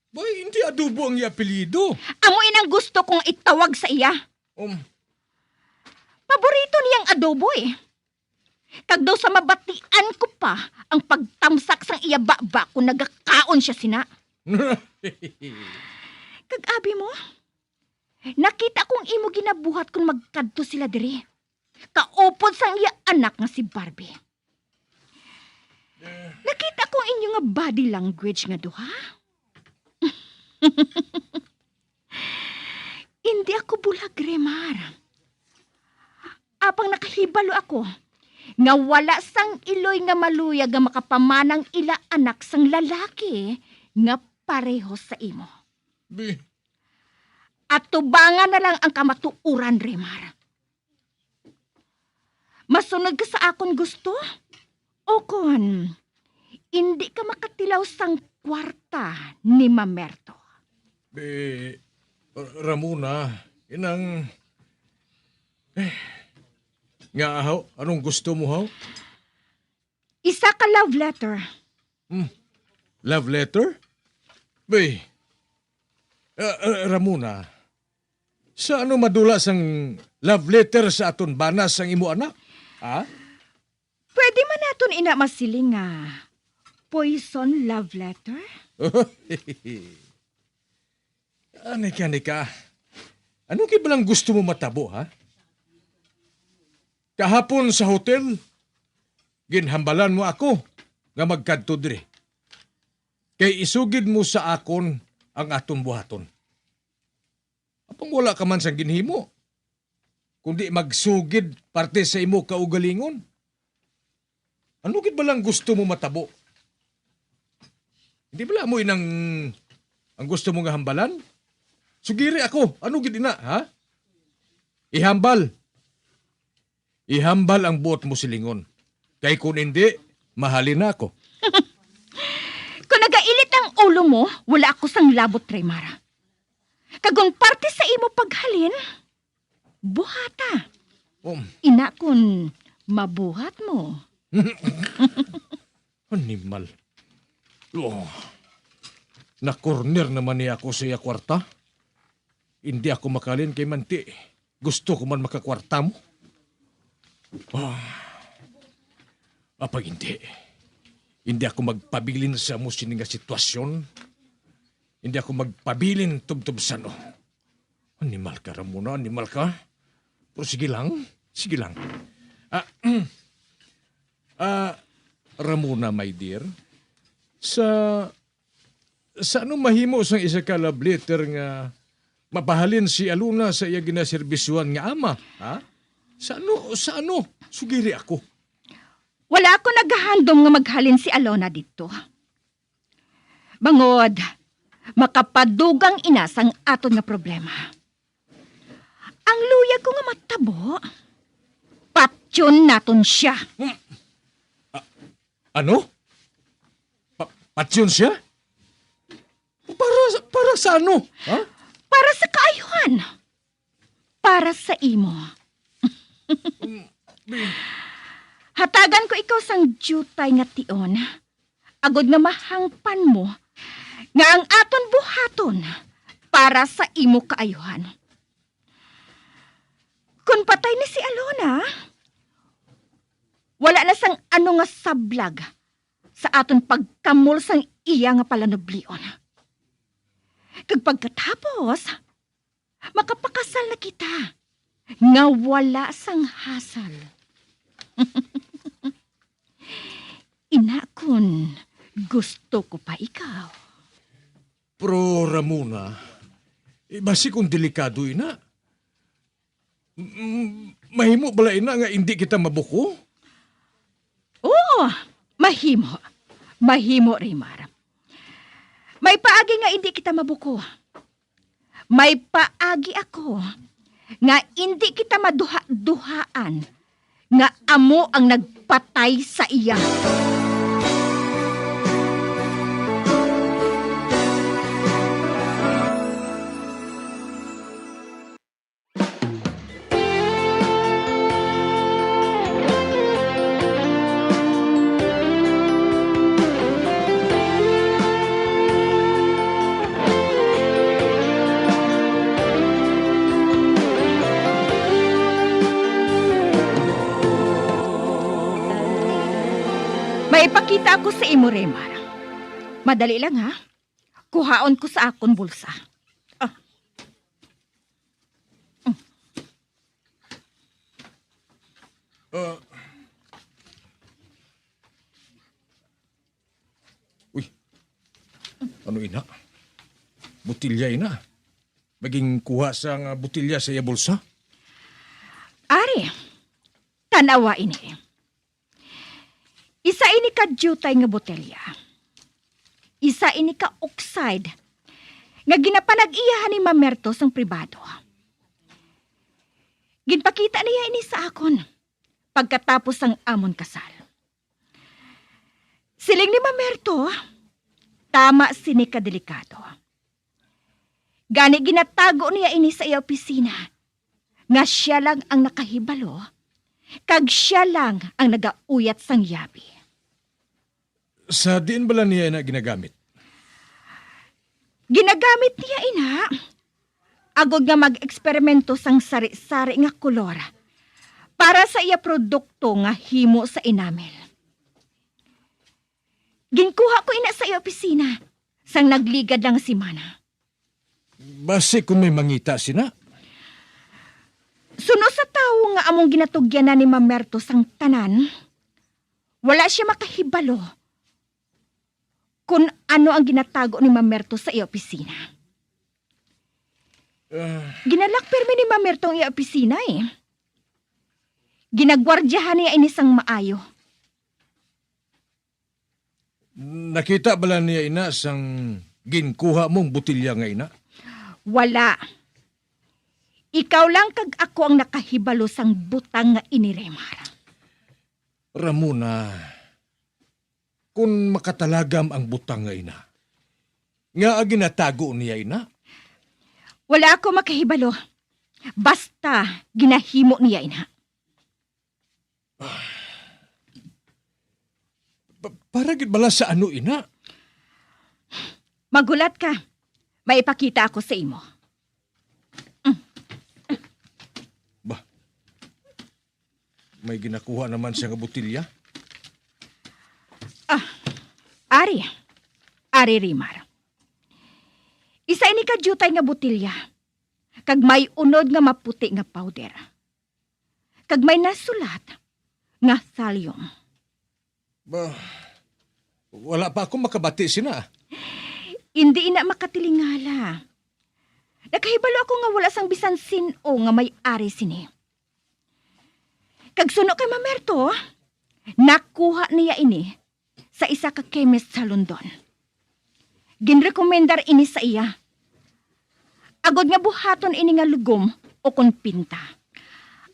Bay, hindi Adobo ang iya apelyido. Amo inang gusto kong itawag sa iya. Um. Paborito niya ang adobo, eh. Kag daw sa mabatian ko pa ang pagtamsak sang iya baba kung nagakaon siya sina. Kag abi mo, nakita ko ang imo ginabuhat kung magkadto sila diri, kaupod sang iya anak nga si Barbie. Nakita ko ang inyo nga body language nga duha. Indi ako bulag, Remar. Apang nakahibalo ako nga wala sang iloy nga maluyag nga makapamanang ila anak sang lalaki nga pareho sa imo. Bi- Atubangan na lang ang kamatuoran, Remar. Masunod ka sa akon gusto? O kon, indi ka makatilaw sang kwarta ni Mamerto? Eh, Ramona, inang, eh, nga, haw, anong gusto mo, haw? Isa ka love letter. Hmm. Love letter? Bay, ah, ah, Ramona, sa ano madula sang love letter sa aton bana sang imo anak? Ha? Pwede man naton ina masiling nga poison love letter? Ani ka, ani ka. Ano gid ba lang gusto mo matabo, ha? Kahapon sa hotel, ginhambalan mo ako nga magkadto diri. Kay isugid mo sa akon ang aton buhaton. Apang wala ka man sang ginhimo, kundi magsugid parte sa imo kaugalingon. Ano gid ba lang gusto mo matabo? Hindi bala mo inang ang gusto mo nga hambalan? Sugiri ako, ano gid ina, ha? Ihambal. Ihambal ang buot mo silingon. Kay kun indi, mahalin na ako. Kung nagainit ang ulo mo, wala ako sang labot, Remar. Kag kung parte sa imo paghalin, buhata. Um. Ina kun mabuhat mo. Animal. Oh. Nakorner naman niya ako sa iya kwarta. Hindi ako makalin kay manti. Gusto ko man makakwarta mo. Ah. Apag hindi. Hindi ako magpabilin sa mo sini nga sitwasyon. Hindi ako magpabilin tubtob sa no. Animal ka, Ramona, animal ka. Pero sige lang, sige lang. Ah, ah, Ramona, my dear, sa, sa ano mahimo sang isa ka love letter nga mapahalin si Aluna sa iya ginaserbisyuhan nga ama, ha? Sa ano, sa ano? Sugiri ako. Wala ako nagahandom nga maghalin si Alona didto. Bangod, makapadugang ina sang aton nga problema. Ang luyag ko nga matabo, patyon naton sia. Hmm. A-, ano? Pa-, patyon sia? Para sa, para sa ano? Ha? Para sa kaayuhan. Para sa imo. Mm, bi- Hatagan ko ikaw sang diutay nga tion, agod nga mahangpan mo nga ang aton buhaton para sa imo kaayuhan. Kon patay ni si Alona, wala na sang ano nga sablag sa aton pagkamol sang iya nga palanublion. Kag pagkatapos, makapakasal na kita nga wala sang hasal. Ina, kon gusto ko pa ikaw. Pero, Ramona, eh, basi kung delikado ina. Mm, mahimo bala ina nga indi kita mabuko? Oo, mahimo. Mahimo, Rimar. May paagi nga indi kita mabuko. May paagi ako nga indi kita maduha-duhaan nga amo ang nagpatay sa iya. May ipakita ako sa imo, Remar. Madali lang, ha? Kuhaon ko sa akon bulsa. Ah. Ah. Uy. Ano ina? Botelya ina. Maging kuha sa nga botelya sa iya bulsa. Ari, tanawa ini. Isa ini ka diutay nga botelya. Isa ini ka oxide nga ginapanag-iyahan ni Mamerto sang pribado. Ginpakita niya ini sa akon pagkatapos sang amon kasal. Siling ni Mamerto, tama sini ka delikado. Gani ginatago niya ini sa iya opisina, nga sia lang ang nakahibalo, kag sia lang ang nagauyat sang yabi. Sa diin bala niya ina ginagamit? Ginagamit niya ina agod nga mag-eksperimento sang sari-sari nga kolor para sa iya produkto nga himo sa enamel. Ginkuha ko ina sa iya opisina sang nagligad lang nga semana. Basi kung may mangita sina? Suno sa tawo nga among ginatugyanan ni Mamerto sang tanan, wala sia makahibalo kon ano ang ginatago ni Mamerto sa iya opisina. Ah. Ginalak pirmi ni Mamerto ang iya opisina, eh. Ginagwardyahan niya ini sang maayo. Nakita bala niya ina sang ginkuha mong botelya nga ina? Wala. Ikaw lang kag ako ang nakahibalo sang butang nga ini, Remar. Ramona, kun makatalagam ang butang nga ina, nga ginatago niya ina? Wala ako makahibalo. Basta ginahimo niya ina. Pa-, para gid bala sa ano ina? Maghulat ka. May ipakita ako sa imo. Ba, may ginakuha naman siya nga botelya? Ah, ari. Ari, Rimar. Isa ini ka diutay nga botelya, kag may unod nga maputi nga powder. Kag may nasulat nga thallium. Ba, wala pa ako makabati sina. Indi ina makatilingala. Nakahibalo ako nga wala sang bisan sin-o nga may ari sini. Kag suno kay Mamerto, nakuha niya ini sa isa ka chemist sa London. Ginrekomendar ini sa iya, agod nga buhaton ini nga lugom ukon pinta.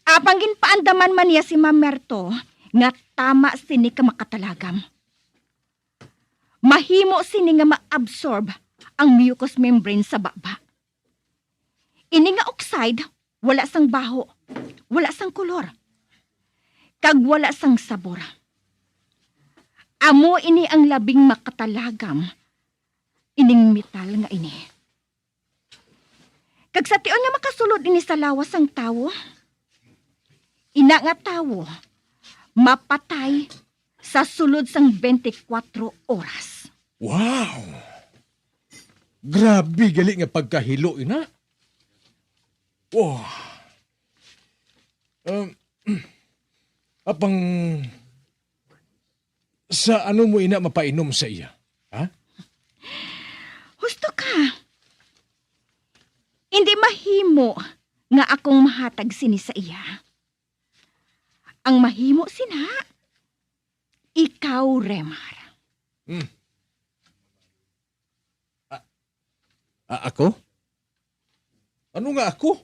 Apang ginpaandaman man niya si Mamerto nga tama sini ka makatalagam. Mahimo sini nga ma-absorb ang mucous membrane sa baba. Ini nga oxide wala sang baho, wala sang kolor, kag wala sang sabor. Amo ini ang labing makatalagam ining metal nga ini. Kag sa tion nga makasulod ini sa lawas sang tawo, ina nga tawo mapatay sa sulod sang twenty-four oras. Wow! Grabe gali nga pagkahilo ina. Wow. Um, apang sa ano mo ina mapainom sa iya? Ha? Husto ka. Hindi mahimo nga akong mahatag sini sa iya. Ang mahimo sina, ikaw, Remar. Hmm. A-, a-, ako? Ano nga ako?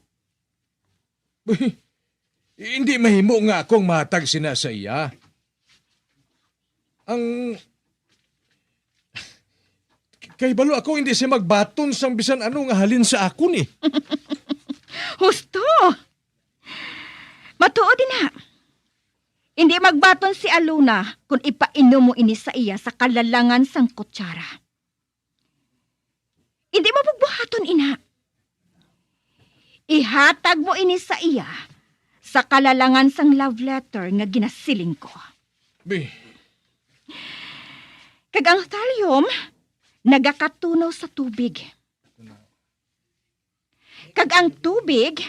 Hindi mahimo nga ako ang mahatag sina sa iya. Ang Kay balo ako, hindi siya magbaton sang bisan ano nga halin sa akon, eh. Husto! Matuod ina. Hindi magbaton si Aluna kon ipainom mo ini sa iya sa kalalangan sang kutsara. Hindi mo pagbuhaton ina. Ihatag mo ini sa iya sa kalalangan sang love letter nga ginasiling ko. Bi- Kag ang thallium nagakatunaw sa tubig. Kag ang tubig,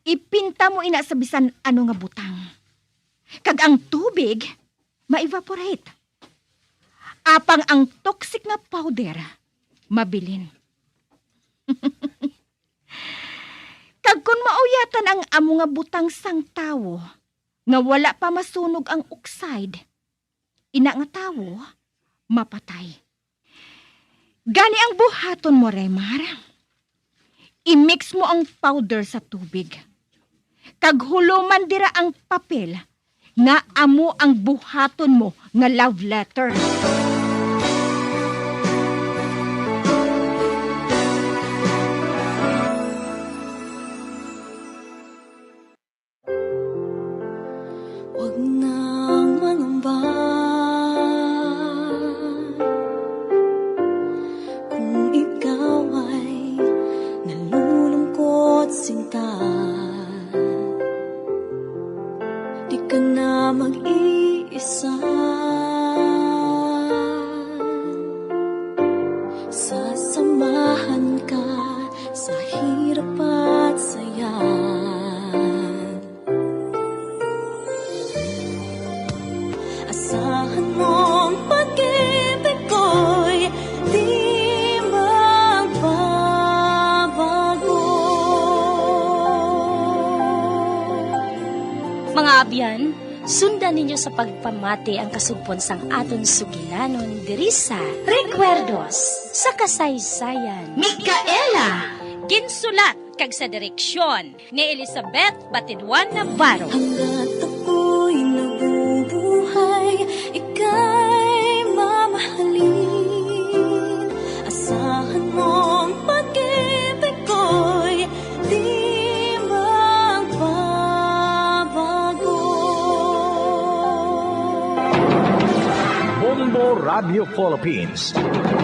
ipinta mo ina sa bisan ano nga butang. Kag ang tubig, ma-evaporate. Apang ang toxic nga powder, mabilin. Kag kon mauyatan ang amo nga butang sang tawo nga wala pa masunog ang oxide, ina nga tawo mapatay. Gani ang buhaton mo, Remar, i-mix mo ang powder sa tubig, kag huloman dira ang papel nga amo ang buhaton mo nga love letter. Huwag nang mangamba kung ikaw ay nalulungkot, sinta. Di ka na mag-iisa. Sasamahan ka sa hirap at saya. Asahan mong pag-ibig ko'y di magbabago. Mga abyan, sundan ninyo sa pagpamati ang kasugpon sang aton sugilanon diri sa Recuerdos sa Kasaysayan. Micaela! Ginsulat kag sa direksyon ni Elizabeth Batidwan Navarro. Hanggat ako'y nabubuhay, ika'y mamahalin. Asahan mong pag-ibig ko'y di magbabago. Bombo Radio Philippines,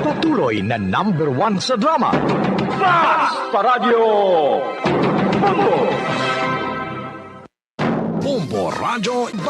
patuloy na number one sa drama. Basta Radyo Bombo! Bombo Radyo